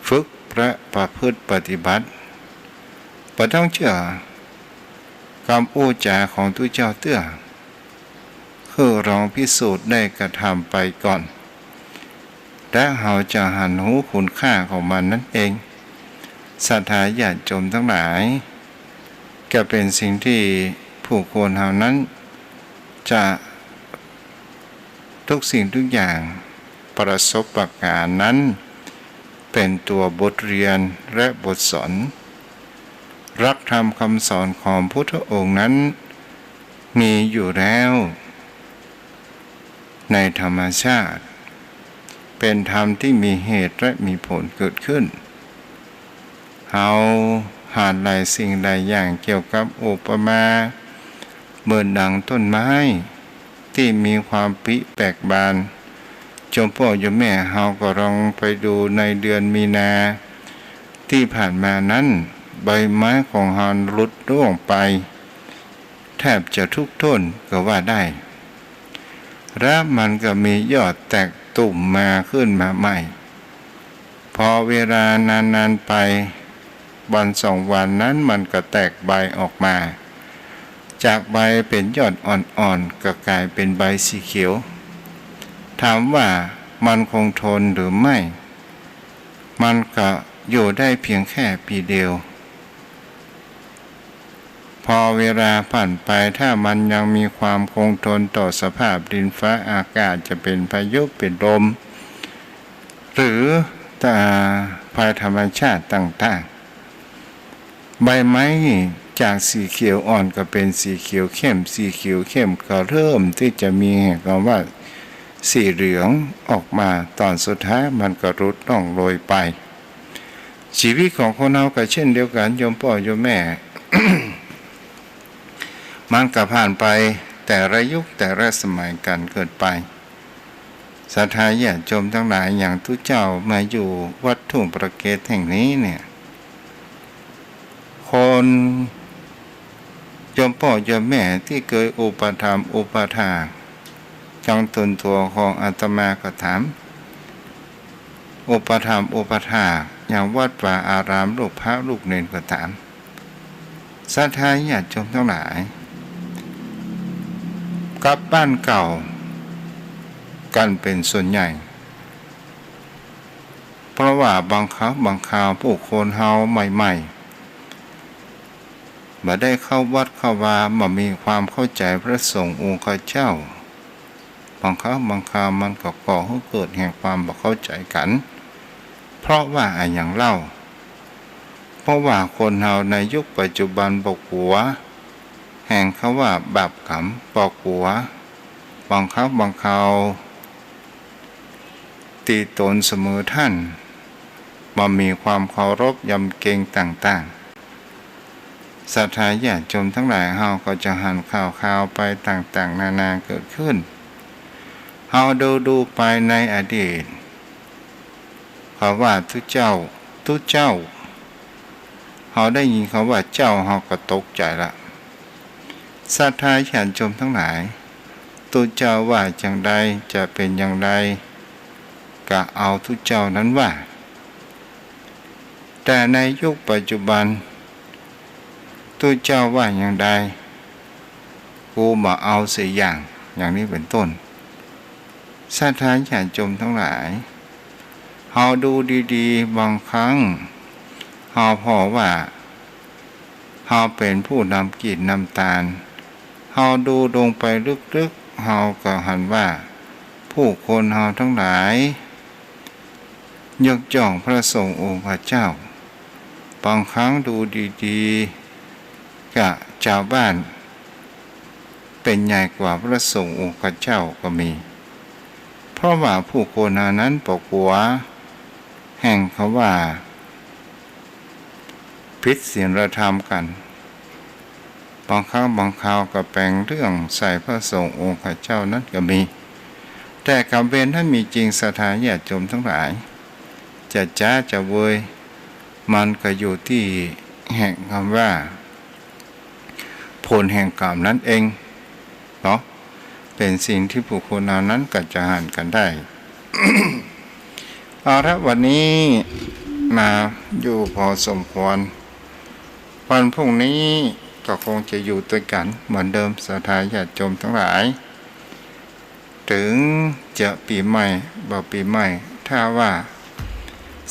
ฝึกและประพฤติปฏิบัติ บ่ต้องเจื้อก๋ำอู้จ๋าของตุ๊เจ้าเตื้อ คือลองพิสูจน์ได้กระทำไปก่อน และเฮาจะหันฮู้คุณค่าของมันนั้นเอง ศรัทธาญาติโยมตังหลาย ก็เป๋นสิ่งตี้ผู้คนเฮานั้นจะ ทุกสิ่งทุกอย่าง ประสบการณ์นั้นเป๋นตั๋วบทเรียนและบทสอน หลักธรรมคำสอนของพุทธองค์นั้นมีอยู่แล้วในธรรมชาติ เป๋นธรรมตี้มีเหตุและมีผลเกิดขึ้น เฮาหันหลายสิ่งหลายอย่างเกี่ยวกับอุปมาเหมือนดังต้นไม้ ตี้มีความปิ๊แปลกบาน โยมป้อโยมแม่ เฮาก็ลองไปดูในเดือนมีนาตี้ผ่านมานั้น ใบไม้ของเฮาหลุดร่วงไปแทบจะทุกต้นก็ว่าได้ แล้วมันก็มียอดแตกตุ่มมาขึ้นมาใหม่ พอเวลานานๆไป วันสองวันนั้นมันก็แตกใบออกมา จากใบเป๋นยอดอ่อนๆ ก็ก๋ายเป๋นใบสีเขียว ถามว่ามันคงทนหรือไม่ มันก็อยู่ได้เพียงแค่ปี๋เดียว พอเวลาผ่านไป ถ้ามันยังมีความคงทนต่อสภาพดินฟ้าอากาศ จะเป๋นพายุเป๋นลม หรือ อ่า ภัยธรรมชาติต่างๆ ใบไม้จากสีเขียวอ่อนก็เป๋นสีเขียวเข้ม สีเขียวเข้มก็เริ่มตี้จะมีแห่งกำว่าสีเหลืองออกมา ต๋อนสุดท้ายมันก็หลุดร่องโรยไป ชีวิตของคนเฮาก็เช่นเดียวกั๋น โยมป้อโยมแม่ มันก็ผ่านไปแต่ละยุคแต่ละสมัยกั๋นเกินไป ศรัทธาญาติโยมตังหลาย อย่างตุ๊เจ้ามาอยู่วัดทุ่งประเกศแห่งนี้เนี่ย คนโยมป้อโยมแม่ตี้เกยอุปถัมภ์อุปถากจั้งต๋นตั๋วของอาตมาก็ต๋าม อุปถัมภ์อุปถากยังวัดวาอาราม ลูกพระลูกเณรก็ต๋าม ศรัทธาญาติโยมตังหลาย กลับบ้านเก่ากั๋นเป๋นส่วนใหญ่ เพราะว่าบางครั้งบางคราวผู้คนเฮาใหม่ๆ บ่ได้เข้าวัดเข้าวา บ่มีความเข้าใจ๋พระสงฆ์องค์ข้าเจ้า บางครั้งบางคราวมันก็ก่อหื้อเกิดแห่งความบ่เข้าใจ๋กั๋น เพราะว่าอะหยังเล่า เพราะว่าคนเฮาในยุคปัจจุบันบ่กั๋วแห่งกำว่าบาปกรรม บ่กั๋ว บางครั้งบางคราว ตี้ต๋นเสมอต้าน บ่มีความเคารพยำเกรงต่างๆ ศรัทธาญาติโยมตังหลาย เฮาก็จะหันข่าวๆ ไปต่างๆ นานาเกิดขึ้น เฮาดูๆ ไปในอดีต กำว่าตุ๊เจ้า ตุ๊เจ้า เฮาได้ยินกำว่าเจ้า เฮาก็ตกใจ๋ละ ศรัทธาญาติโยมตังหลาย ตุ๊เจ้าว่าจั้งใด จะเป๋นอย่างใด ก็เอาตุ๊เจ้านั้นว่า แต่ในยุคปัจจุบัน ตุ๊เจ้าว่าอย่างใด กูบ่เอาสักอย่าง อย่างนี้เป๋นต้น ศรัทธาญาติโยมตังหลาย เฮาดูดีๆ บางครั้ง เฮาผ่อว่า เฮาเป๋นผู้นำกิจนำตาน เฮาดูลงไปลึกๆ เฮาก็หันว่า ผู้คนเฮาตังหลาย ยกย่องพระสงฆ์องค์ข้าเจ้า บางครั้งดูดีๆ ก็จาวบ้าน เป๋นใหญ่กว่าพระสงฆ์องค์ข้าเจ้าก็มี เพราะว่าผู้คนเหล่านั้นบ่กั๋วแห่งกำว่าผิดศีลธรรมกั๋น บางครั้งบางคราวก็แป๋งเรื่องใส่พระสงฆ์องค์ข้าเจ้านั้นก็มี แต่กรรมเวรนั้นมีจริง ศรัทธาญาติโยมตังหลาย จะจ๊าจะเวย มันก็อยู่ตี้แห่งกำว่า ผลแห่งกรรมนั้นเองเนาะ เป๋นสิ่งตี้ผู้คนเหล่านั้นก็จะหันกั๋นได้ เอาละ วันนี้มาอยู่พอสมควร วันพรุ่งนี้ก็คงจะอยู่ตวยกั๋นเหมือนเดิม ศรัทธาญาติโยมตังหลาย เถิงจะปี๋ใหม่บ่ปี๋ใหม่ ถ้าว่า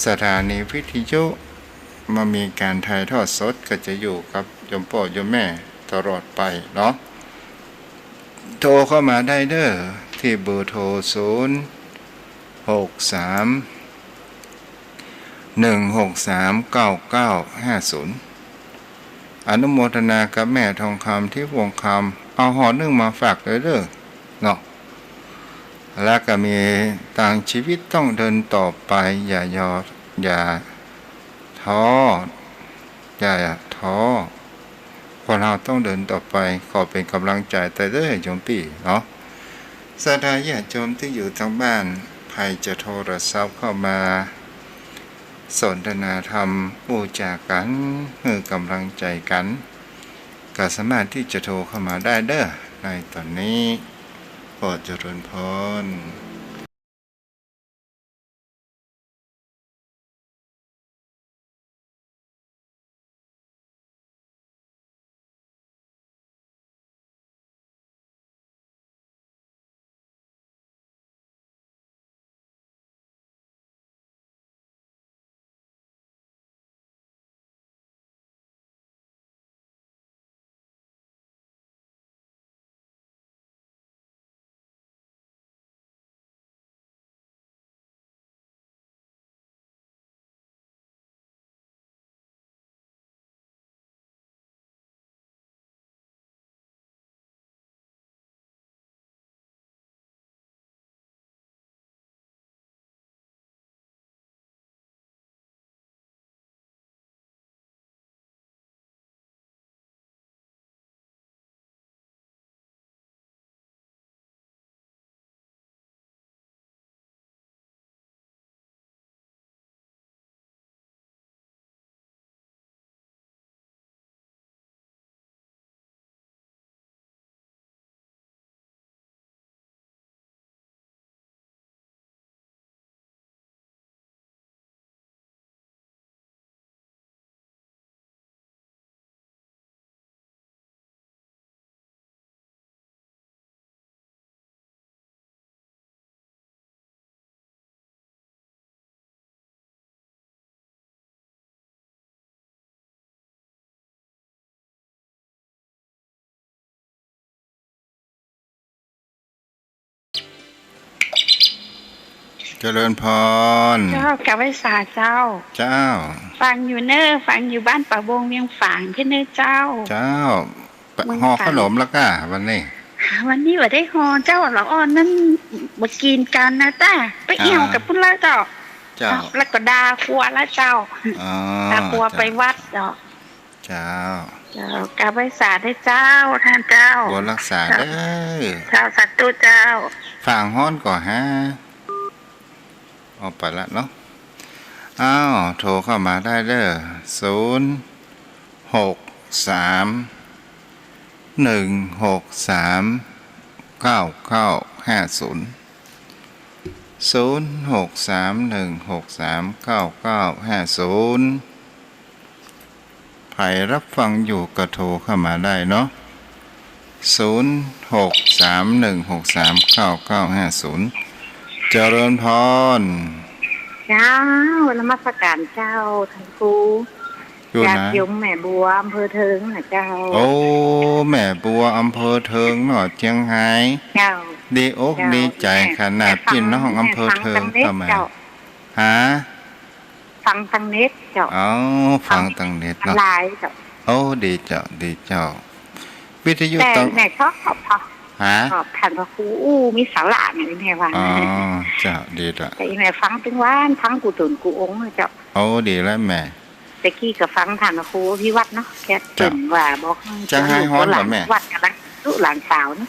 สถานีวิทยุมามีก๋านถ่ายทอดสด ก็จะอยู่กับโยมป้อโยมแม่ตลอดไปเนาะ โทรเข้ามาได้เด้อ ตี้เบอร์โทร ศูนย์ หก สาม หนึ่ง หก สาม เก้า เก้า ห้า ศูนย์ อนุโมทนากับแม่ทองคำ ทิพย์วงศ์คำ เอาห่อนึ่งมาฝากด้วยเด้อเนาะ แล้วก็มี ต่างชีวิตต้องเดินต่อไป อย่ายอ อย่าท้อ อย่าท้อ คนเฮาต้องเดินต่อไป ขอเป๋นก๋ำลังใจ๋ตวยเด้อโยมปี้เนาะ ศรัทธาญาติโยมตี้อยู่ตางบ้าน ใผจะโทรศัพท์เข้ามาสนทนาธรรม อู้จ๋ากั๋น หื้อก๋ำลังใจ๋กั๋น ก็สามารถตี้จะโทรเข้ามาได้เด้อ ในต๋อนนี้ ขอเจริญพร เจริญพร เจ้า กราบไหว้สาเจ้า เจ้า ฟังอยู่เน่อ ฟังอยู่บ้านป่าบงเวียงฝางเพี้ยเน่อเจ้า เจ้า เวียงฝาง ห่อเข้าหนมแล้วก้า วันนี้ วันนี้บ่ได้ห่อเจ้า ละอ่อนนั้นบ่กิ๋นกั๋นนะต้า ไปเอี่ยว อ่า กับปุ้นแล้วเจ้า เจ้า แล้วก็ดาครัวแล้วเจ้า อ๋อ ดาครัว เจ้า ไปวัดเจ้า เจ้า เจ้า กราบไหว้สาเน่อเจ้า ต้านเจ้า บุญฮักษาเน่อ เจ้า สาธุเจ้า ฝางฮ้อนก่อฮะ ออกไปละเนาะ อ้าว โทรเข้ามาได้เน่อ ศูนย์ หก สาม หนึ่ง หก สาม เก้า เก้า ห้า ศูนย์ ศูนย์ หก สาม หนึ่ง หก สาม เก้า เก้า ห้า ศูนย์ ใผรับฟังอยู่ก็โทรเข้ามาได้เนาะ ศูนย์ หก สาม หนึ่ง หก สาม เก้า เก้า ห้า ศูนย์ เจริญพร เจ้า นมัสก๋านเจ้า ต้านครู อยู่ไหน ญาติโยมแม่บัว อำเภอเทิงนะเจ้า โอ้ แม่บัว อำเภอเทิงเนาะ เจียงฮาย เจ้า ดีอก เจ้า ดีใจ๋ขนาด แม่ฟัง ปี้น้องอำเภอเทิง แม่ฟังตังเน็ต ก็มา เจ้า ฮะ ฟังตังเน็ตเจ้า อ๋อ ฟังตังเน็ตเนาะ ไลน์เจ้า โอ้ ดีเจ้า ดีเจ้า วิทยุ แต่ ต้อง แม่ชอบ ชอบ ฮะ ชอบต้านพระครู อู้ มีสาระเนี่ย แม่ว่า อ๋อ เจ้า ดีละ แต่อีแม่ฟังตึงวัน ฟังกู้ต๋นกู้องค์เจ้า โอ้ ดีละแม่ แต่กี้ก็ฟังต้านพระครูอภิวัฒน์เนาะ แก เจ้า เปิ้นว่าบอก เจ้า เจ้า ฮ้อน ลูกหลาน แม่ วัดก๋ำลัง ลูกหลานสาวนี่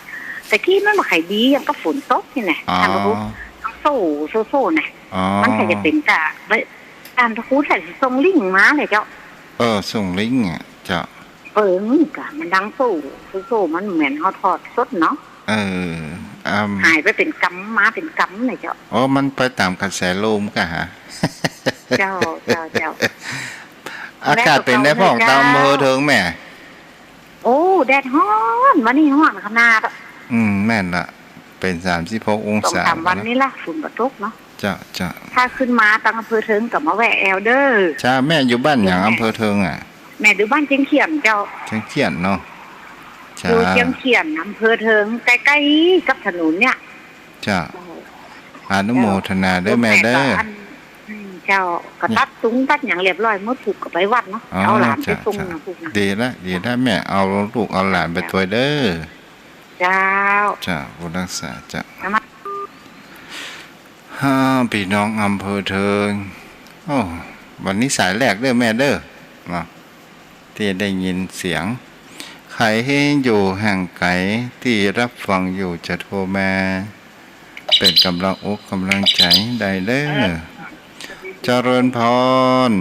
แต่กี้มันบ่ใค่ดี ยังก็ฝนตกนี่นะ อ๋อ ต้านพระครู โซ่ โซ่ โซ่นะ อ๋อ มันก็จะเป๋นกะ ต้านพระครูใส่ส่งลิงก์มาเลยเจ้า เออ ส่งลิงก์อะ เจ้า เออ มันกะ มันดังโซ่ โซ่ มันเหมือนเฮาทอดสดเนาะ เออ อ่า หายไปเป๋นกำ มาเป๋นกำเลยเจ้า อ๋อ มันไปต๋ามกระแสลมกะฮะ เจ้า เจ้า เจ้า อากาศเป๋นไงพ่อง แล้วก็ ตางอำเภอเทิงแม่ โอ้ แดดฮ้อน วันนี้ฮ้อนขนาด อืม แม่นละ เป๋นสามสิบหกองศา สองสามวันนี้ละ ฝนบ่ตกเนาะ เจ้า เจ้า ถ้าขึ้นมาตางอำเภอเทิงก็มาแวะแอวเด้อ เจ้า แม่อยู่บ้านหยัง แม่ อำเภอเทิงอะ แม่อยู่บ้านเจียงเขียนเจ้า เจียงเขียนเนาะ เจ้า อยู่เจียงเขียน อำเภอเทิง ใก้ๆ กับถนนเนี่ย เจ้า เจ้า อนุโมทนาเด้อแม่เด้อ แม่ก็อัน อืม เจ้า ก็ตัดตุงตัดหยังเรียบร้อยหมด ผูกก็ไปวัดเนาะ อ๋อ เอาหลานไปส่ง เจ้า นะ เจ้า ผูกนะ ดีละ ดีละแม่ เอาลูกเอาหลานไปตวยเด้อ เจ้า เจ้า บุญฮักษา เจ้า นมัส ฮ่า ปี้น้องอำเภอเทิง โอ้ วันนี้สายแรกเด้อแม่เด้อ เนาะ ตี้ได้ยินเสียง ค ใผตี้อยู่ห่างไก๋ตี้ฮับฟังอยู่จะโทรมาเป๋นก๋ำลังอกก๋ำลังใจ๋ได้เด้อ เจริญพร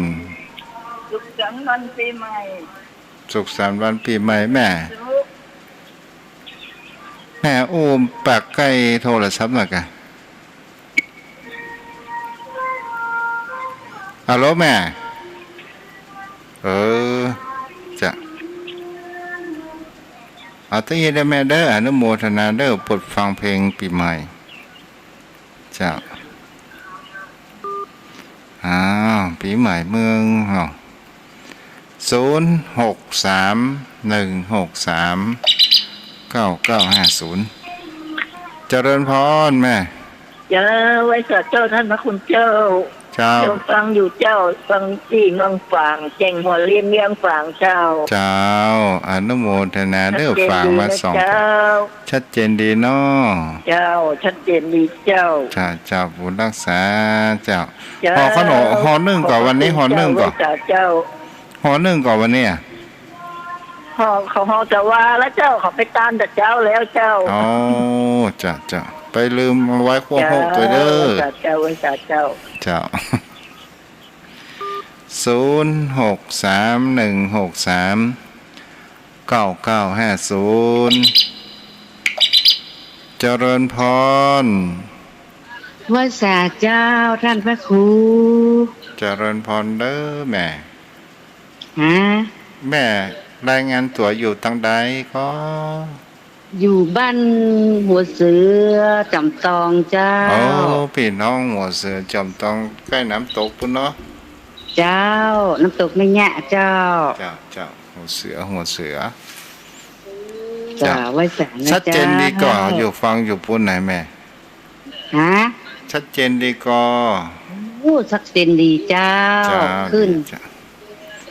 สุขสันต์วันปี๋ใหม่ สุขสันต์วันปี๋ใหม่แม่ แม่อู้ปากใก้โทรศัพท์หน่อยก่ะ ฮัลโหลแม่ เออ จ้ะ เอาตี้นี้เด้อแม่เด้อ อนุโมทนาเด้อ ปลดฟังเพลงปี๋ใหม่ จ้ะ อ้าว ปี๋ใหม่เมืองเฮา ศูนย์ หก สาม หนึ่ง หก สาม เก้า เก้า ห้า ศูนย์ เจริญพรแม่ เจ้า ไหว้สาเจ้าต้านพระคุณเจ้า เจ้า เจ้าฟังอยู่เจ้า ฟังตี้เมืองฝาง แจ้งหัวเลียนเมืองฝางเจ้า เจ้า อนุโมทนาเด้อ ชัดเจนดีนะ ฝางมาสอง เจ้า ชัดเจนดีเนาะ เจ้า ชัดเจนดีเจ้า เจ้า เจ้า บุญฮักษา เจ้า เจ้า ห่อข้าวหนม ห่อนึ่งก่อ ขอบพระคุณ วันนี้ห่อนึ่งก่อ เจ้า ไหว้สาเจ้า ห่อนึ่งก่อวันนี้อะ ห่อ เขาห่อจะวาแล้วเจ้า เขาไปตานแต่เจ๊าแล้วเจ้า อ๋อ จ้ะ จ้ะ ไปลืมเอาไว้ขั้วโฮกตวยเด้อ เจ้า ไหว้สาเจ้า ไหว้สาเจ้า เจ้า ศูนย์ หก สาม หนึ่ง หก สาม เก้า เก้า ห้า ศูนย์ เจริญพร ไหว้สาเจ้าต้านพระครู เจริญพรเด้อแม่ ฮะ แม่รายงานตั๋วอยู่ตางใดก่อ อยู่บ้านหัวเสือจ๋ำตองเจ้า โอ้ ปี้น้องหัวเสือจ๋ำตอง ใก้น้ำตกปู๊นเนาะ เจ้า น้ำตกแม่ยะเจ้า เจ้า เจ้า หัวเสือ หัวเสือ เจ้า เจ้า ไหว้สานะ ชัดเจนดีก่อ เจ้า อยู่ฟังอยู่ปู๊นไหนแม่ ฮะ ชัดเจนดีก่อ โอ้ ชัดเจนดีเจ้า เจ้า ขึ้น ดีเจ้า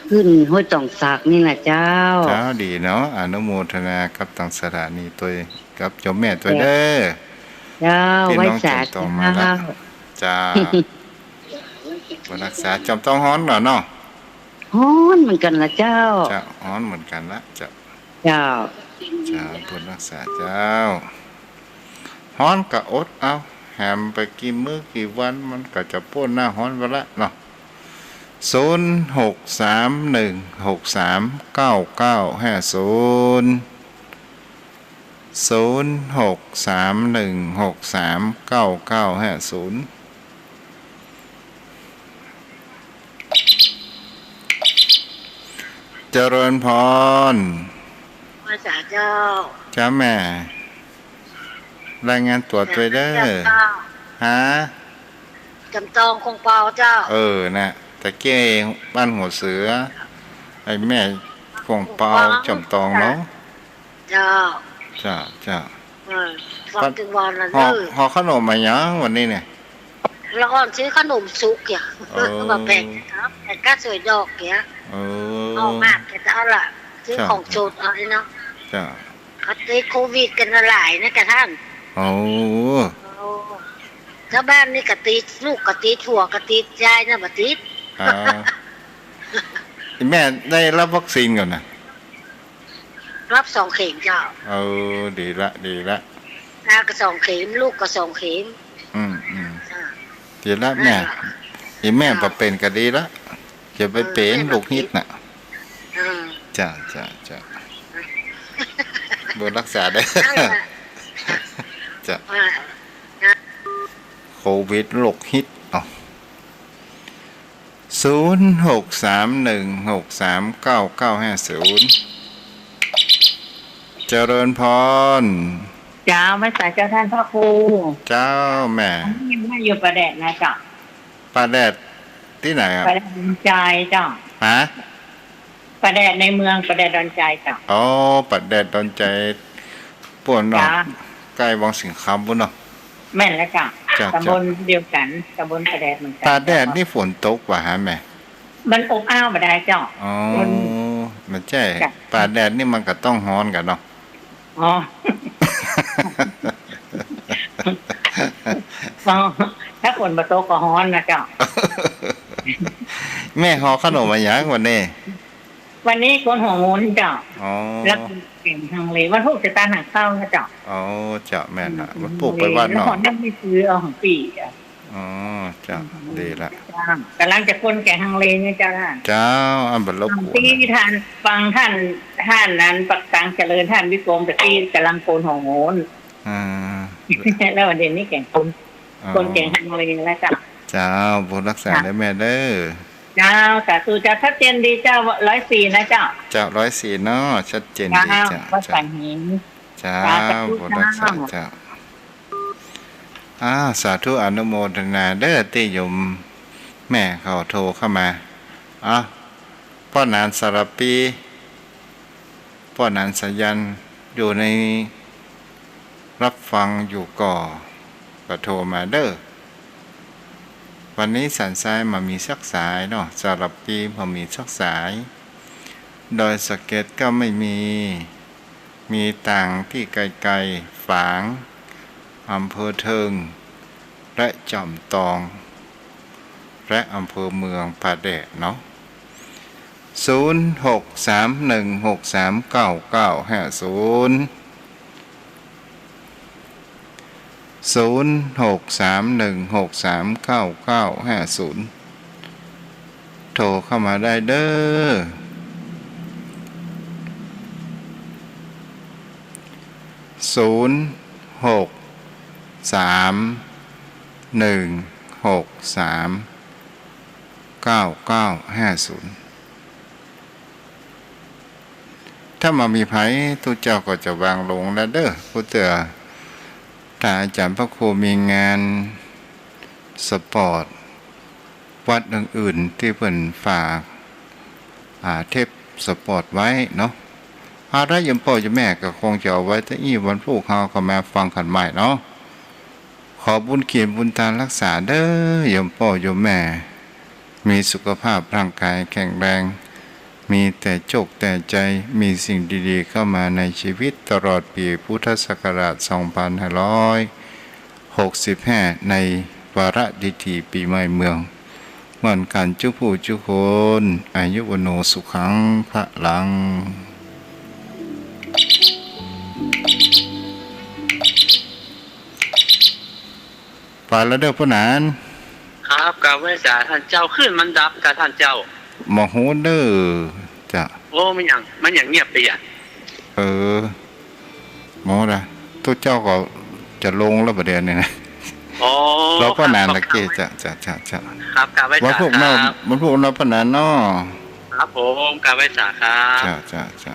ขึ้นห้วยตองสักนี่แหละเจ้า เจ้า ดีเนาะ อนุโมทนากับตางสถานีตวย กับโยมแม่ตวยเด้อ เจ้า ปี้น้อง ไหว้สา จ๋ำตองมาละ เจ้า เจ้า บุญฮักษา จ๋ำตองฮ้อนเหรอเนาะ ฮ้อนเหมือนกั๋นละเจ้า เจ้า ฮ้อนเหมือนกั๋นละ เจ้า เจ้า เจ้า บุญฮักษาเจ้า ฮ้อนก็อดเอา แหมไปกี่มื้อกี่วันมันก็จะป๊นหน้าฮ้อนไปละเนาะ ศูนย์ หก สาม หนึ่ง หก สาม เก้า เก้า ห้า ศูนย์ ศูนย์ หก สาม หนึ่ง หก สาม เก้า เก้า ห้า ศูนย์ เจริญพร ไหว้สาเจ้า เจ้าแม่ รายงานตั๋วตวยเด้อ เจ้า ฮะ จ๋ำตองคงเปาเจ้า เออ น่ะ ตะกี้บ้านหัวเสือ ไอ้แม่คงเปา คงเปา จ๋ำตองเนาะ เจ้า เจ้า เจ้า เออ ฟังตึงวันละ ห่อ เด้อ ห่อข้าวหนมมาหยังวันนี้เนี่ย ละอ่อนซื้อข้าวหนมสุกเหีย เออ มาแบ่งครับ แบ่งก้าสวยดอกเหีย เออ ออกมาก็จะเอาละ ซื้อ เจ้า ของสดเอาเลยเนาะ เจ้า เขาติดโควิดกั๋นหลายนะกระทั่ง โอ้ โอ้ เจ้าบ้านนี่ก็ติด ลูกก็ติด ผัวก็ติด ยายน่ะบ่ติด อ่า แม่ได้รับวัคซีนก่อนนะ รับสองเข็มเจ้า เออ ดีละ ดีละ ตาก็สองเข็ม ลูกก็สองเข็ม อืม อืม อ่า ดีละแม่ นั่นแหละ อีแม่ อ่า บ่เป๋นก็ดีละ จะไปเป๋น เออ ลูกฮิตน่ะ เออ จ้ะ จ้ะ จ้ะ เออ บุญฮักษาเด้อ นั่นแหละ จ้ะ อ่า โควิดโรคฮิต เอ้า ศูนย์ หก สาม หนึ่ง หก สาม เก้า เก้า ห้า ศูนย์ เจริญพร เจ้า ไหว้สาเจ้าต้านพระครู เจ้าแม่ อันนี้ยังไม่อยู่ป่าแดดนะเจ้า ป่าแดดตี้ไหนอะ ป่าแดดดอนจายเจ้า ฮะ ป่าแดดในเมือง ป่าแดดดอนจายเจ้า อ๋อ ป่าแดดดอนจาย ปู๊นเนาะ จ้า ใก้วังสิงห์คำปู๊นเนาะ แม่นแล้วเจ้า เจ้า ตำบลเดียวกั๋น ตำบลป่าแดดเหมือนกั๋น ป่าแดดนี่ฝนตกบ่าฮะแม่ มันอบอ้าวบ่ได้เจ้า อ๋อ มัน มันใจ้ จ้ะ ป่าแดดนี่มันก็ต้องฮ้อนกั๋นเนาะ อ๋อ อ๋อ ถ้าฝนบ่ตกก็ฮ้อนนะเจ้า แม่ห่อข้าวหนมมาหยังวันนี้ วันนี้ก๋วยหัวหมูนเจ้า อ๋อ แล้ว แก่งฮังเล วันพูกจะตานหาเข้านะเจ้า อ๋อ เจ้า แม่นละ วันพูกไปวัดเนาะ แล้วพอนั้นนี่คือเอาของปี๋อะ อ๋อ เจ้า ดีละ เจ้า ก๋ำลังจะปนแก่งฮังเลเนี่ยเจ้า เจ้า อันบัดลบ ตี้ท่านฟังท่าน ท่านนั้นปักตังเจริญ ท่านวิกรม แต่ตี้ก๋ำลังโกนหัวโงน อ่า แล้วเดี๋ยวนี้แก่งคน อ๋อ คนแก่งฮังเลแล้วเจ้า เจ้า บุญฮักษาเด้อแม่เด้อ เจ้า สาธุเจ้า ชัดเจนดีเจ้า ร้อยสี่นะเจ้า เจ้า ร้อยสี่เนาะ ชัดเจนดีเจ้า เจ้า วัดสังหิน เจ้า สาธุ บุญฮักษาเจ้า เจ้า อ้าว สาธุอนุโมทนาเด้อ ตี้โยมแม่เขาโทรเข้ามา อ้าว ป้อหนานสารปี ป้อหนานสายัณ อยู่ใน ฮับฟังอยู่ก่อ ก็โทรมาเด้อ วันนี้สันทรายบ่มีสักสายเนาะ สารปีบ่มีสักสาย ดอยสะเก็ดก็ไม่มี มีตางตี้ไกลๆ ฝาง อำเภอเทิง และจอมตอง และอำเภอเมืองผาแดดเนาะ ศูนย์ หก สาม หนึ่ง หก สาม เก้า เก้า ห้า ศูนย์ ศูนย์ หก สาม หนึ่ง หก สาม เก้า เก้า ห้า ศูนย์ โทรเข้ามาได้เด้อ ศูนย์ หก สาม หนึ่ง หก สาม เก้า เก้า ห้า ศูนย์ ถ้าบ่มีใผ ตุ๊เจ้าก็จะวางลงแล้วเด้อ ผู้เตื้อ ถ้าอาจ๋ารย์พระครูมีงานสปอร์ต วัดอื่นๆ ตี้เปิ้นฝาก อ่า เทปสปอร์ตไว้เนาะ เอาละโยมป้อโยมแม่ ก็คงจะเอาไว้เต้าอี้ วันพูกเฮาก็มาฟังกั๋นใหม่เนาะ ขอบุญเกียรติบุญตาฮักษาเด้อ โยมป้อโยมแม่ มีสุขภาพร่างกายแข็งแรง มีแต่โจคแต่ชัย มีสิ่งดีๆ เข้ามาในชีวิตตลอดปี๋พุทธศักราช สองพันห้าร้อยหกสิบห้า ในวาระดีๆ ปี๋ใหม่เมือง ม่วนกั๋นจุผู้จุคน อายุวัณโณสุขังพลัง ไปแล้วเด้อป้อหนาน ครับ กราบไหว้สาท่านเจ้า คลื่นมันดับกับท่านเจ้า บ่ฮู้เด้อ เจ้า โอ้ มันหยัง มันหยังเงียบไปอะ เออ บ่ฮู้ละ ตุ๊เจ้าก็จะลงแล้วบ่าเดี่ยวนี้นะ อ๋อ รอป้อหนาน ครับ ตะกี้ เจ้า เจ้า เจ้า เจ้า ครับ กราบไหว้สา วันพูกเนาะ ครับ วันพูกเนาะป้อหนานเนาะ ครับผม กราบไหว้สาครับ เจ้า เจ้า เจ้า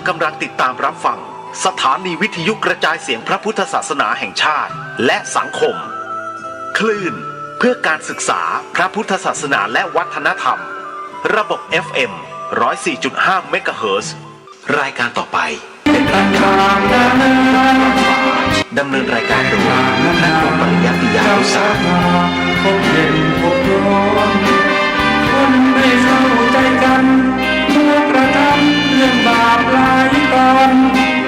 กำลังติดตามรับฟังสถานีวิทยุกระจายเสียงพระพุทธศาสนาแห่งชาติและสังคม คลื่นเพื่อการศึกษาพระพุทธศาสนาและวัฒนธรรม ระบบ เอฟเอ็ม ร้อยสี่จุดห้า เมกะเฮิรตซ์ รายการต่อไปเป็นรายการ ดำเนินรายการโดย พระครูปริยัติยานุสา พบเย็นพบร้อน คนไม่เข้าใจกัน มัวกระทำเรื่องบาปหลายตอน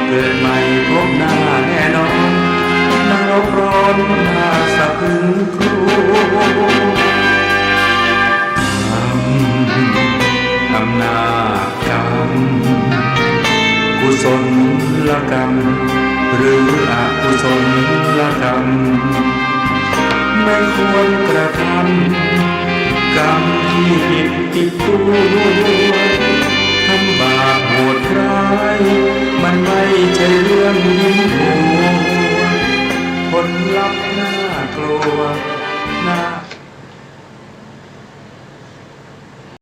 เกิดใหม่พบหน้าแน่นอน นรกร้อนหน้าสะพรึงกลัว อำนาจกรรม กุศลกรรม หรืออกุศลกรรม ไม่ควรกระทำ กรรมที่ผิดติดตัว ทำบาปโหดร้าย มันไม่ใช่เรื่องยิ้มอวด ผลลัพธ์น่ากลัว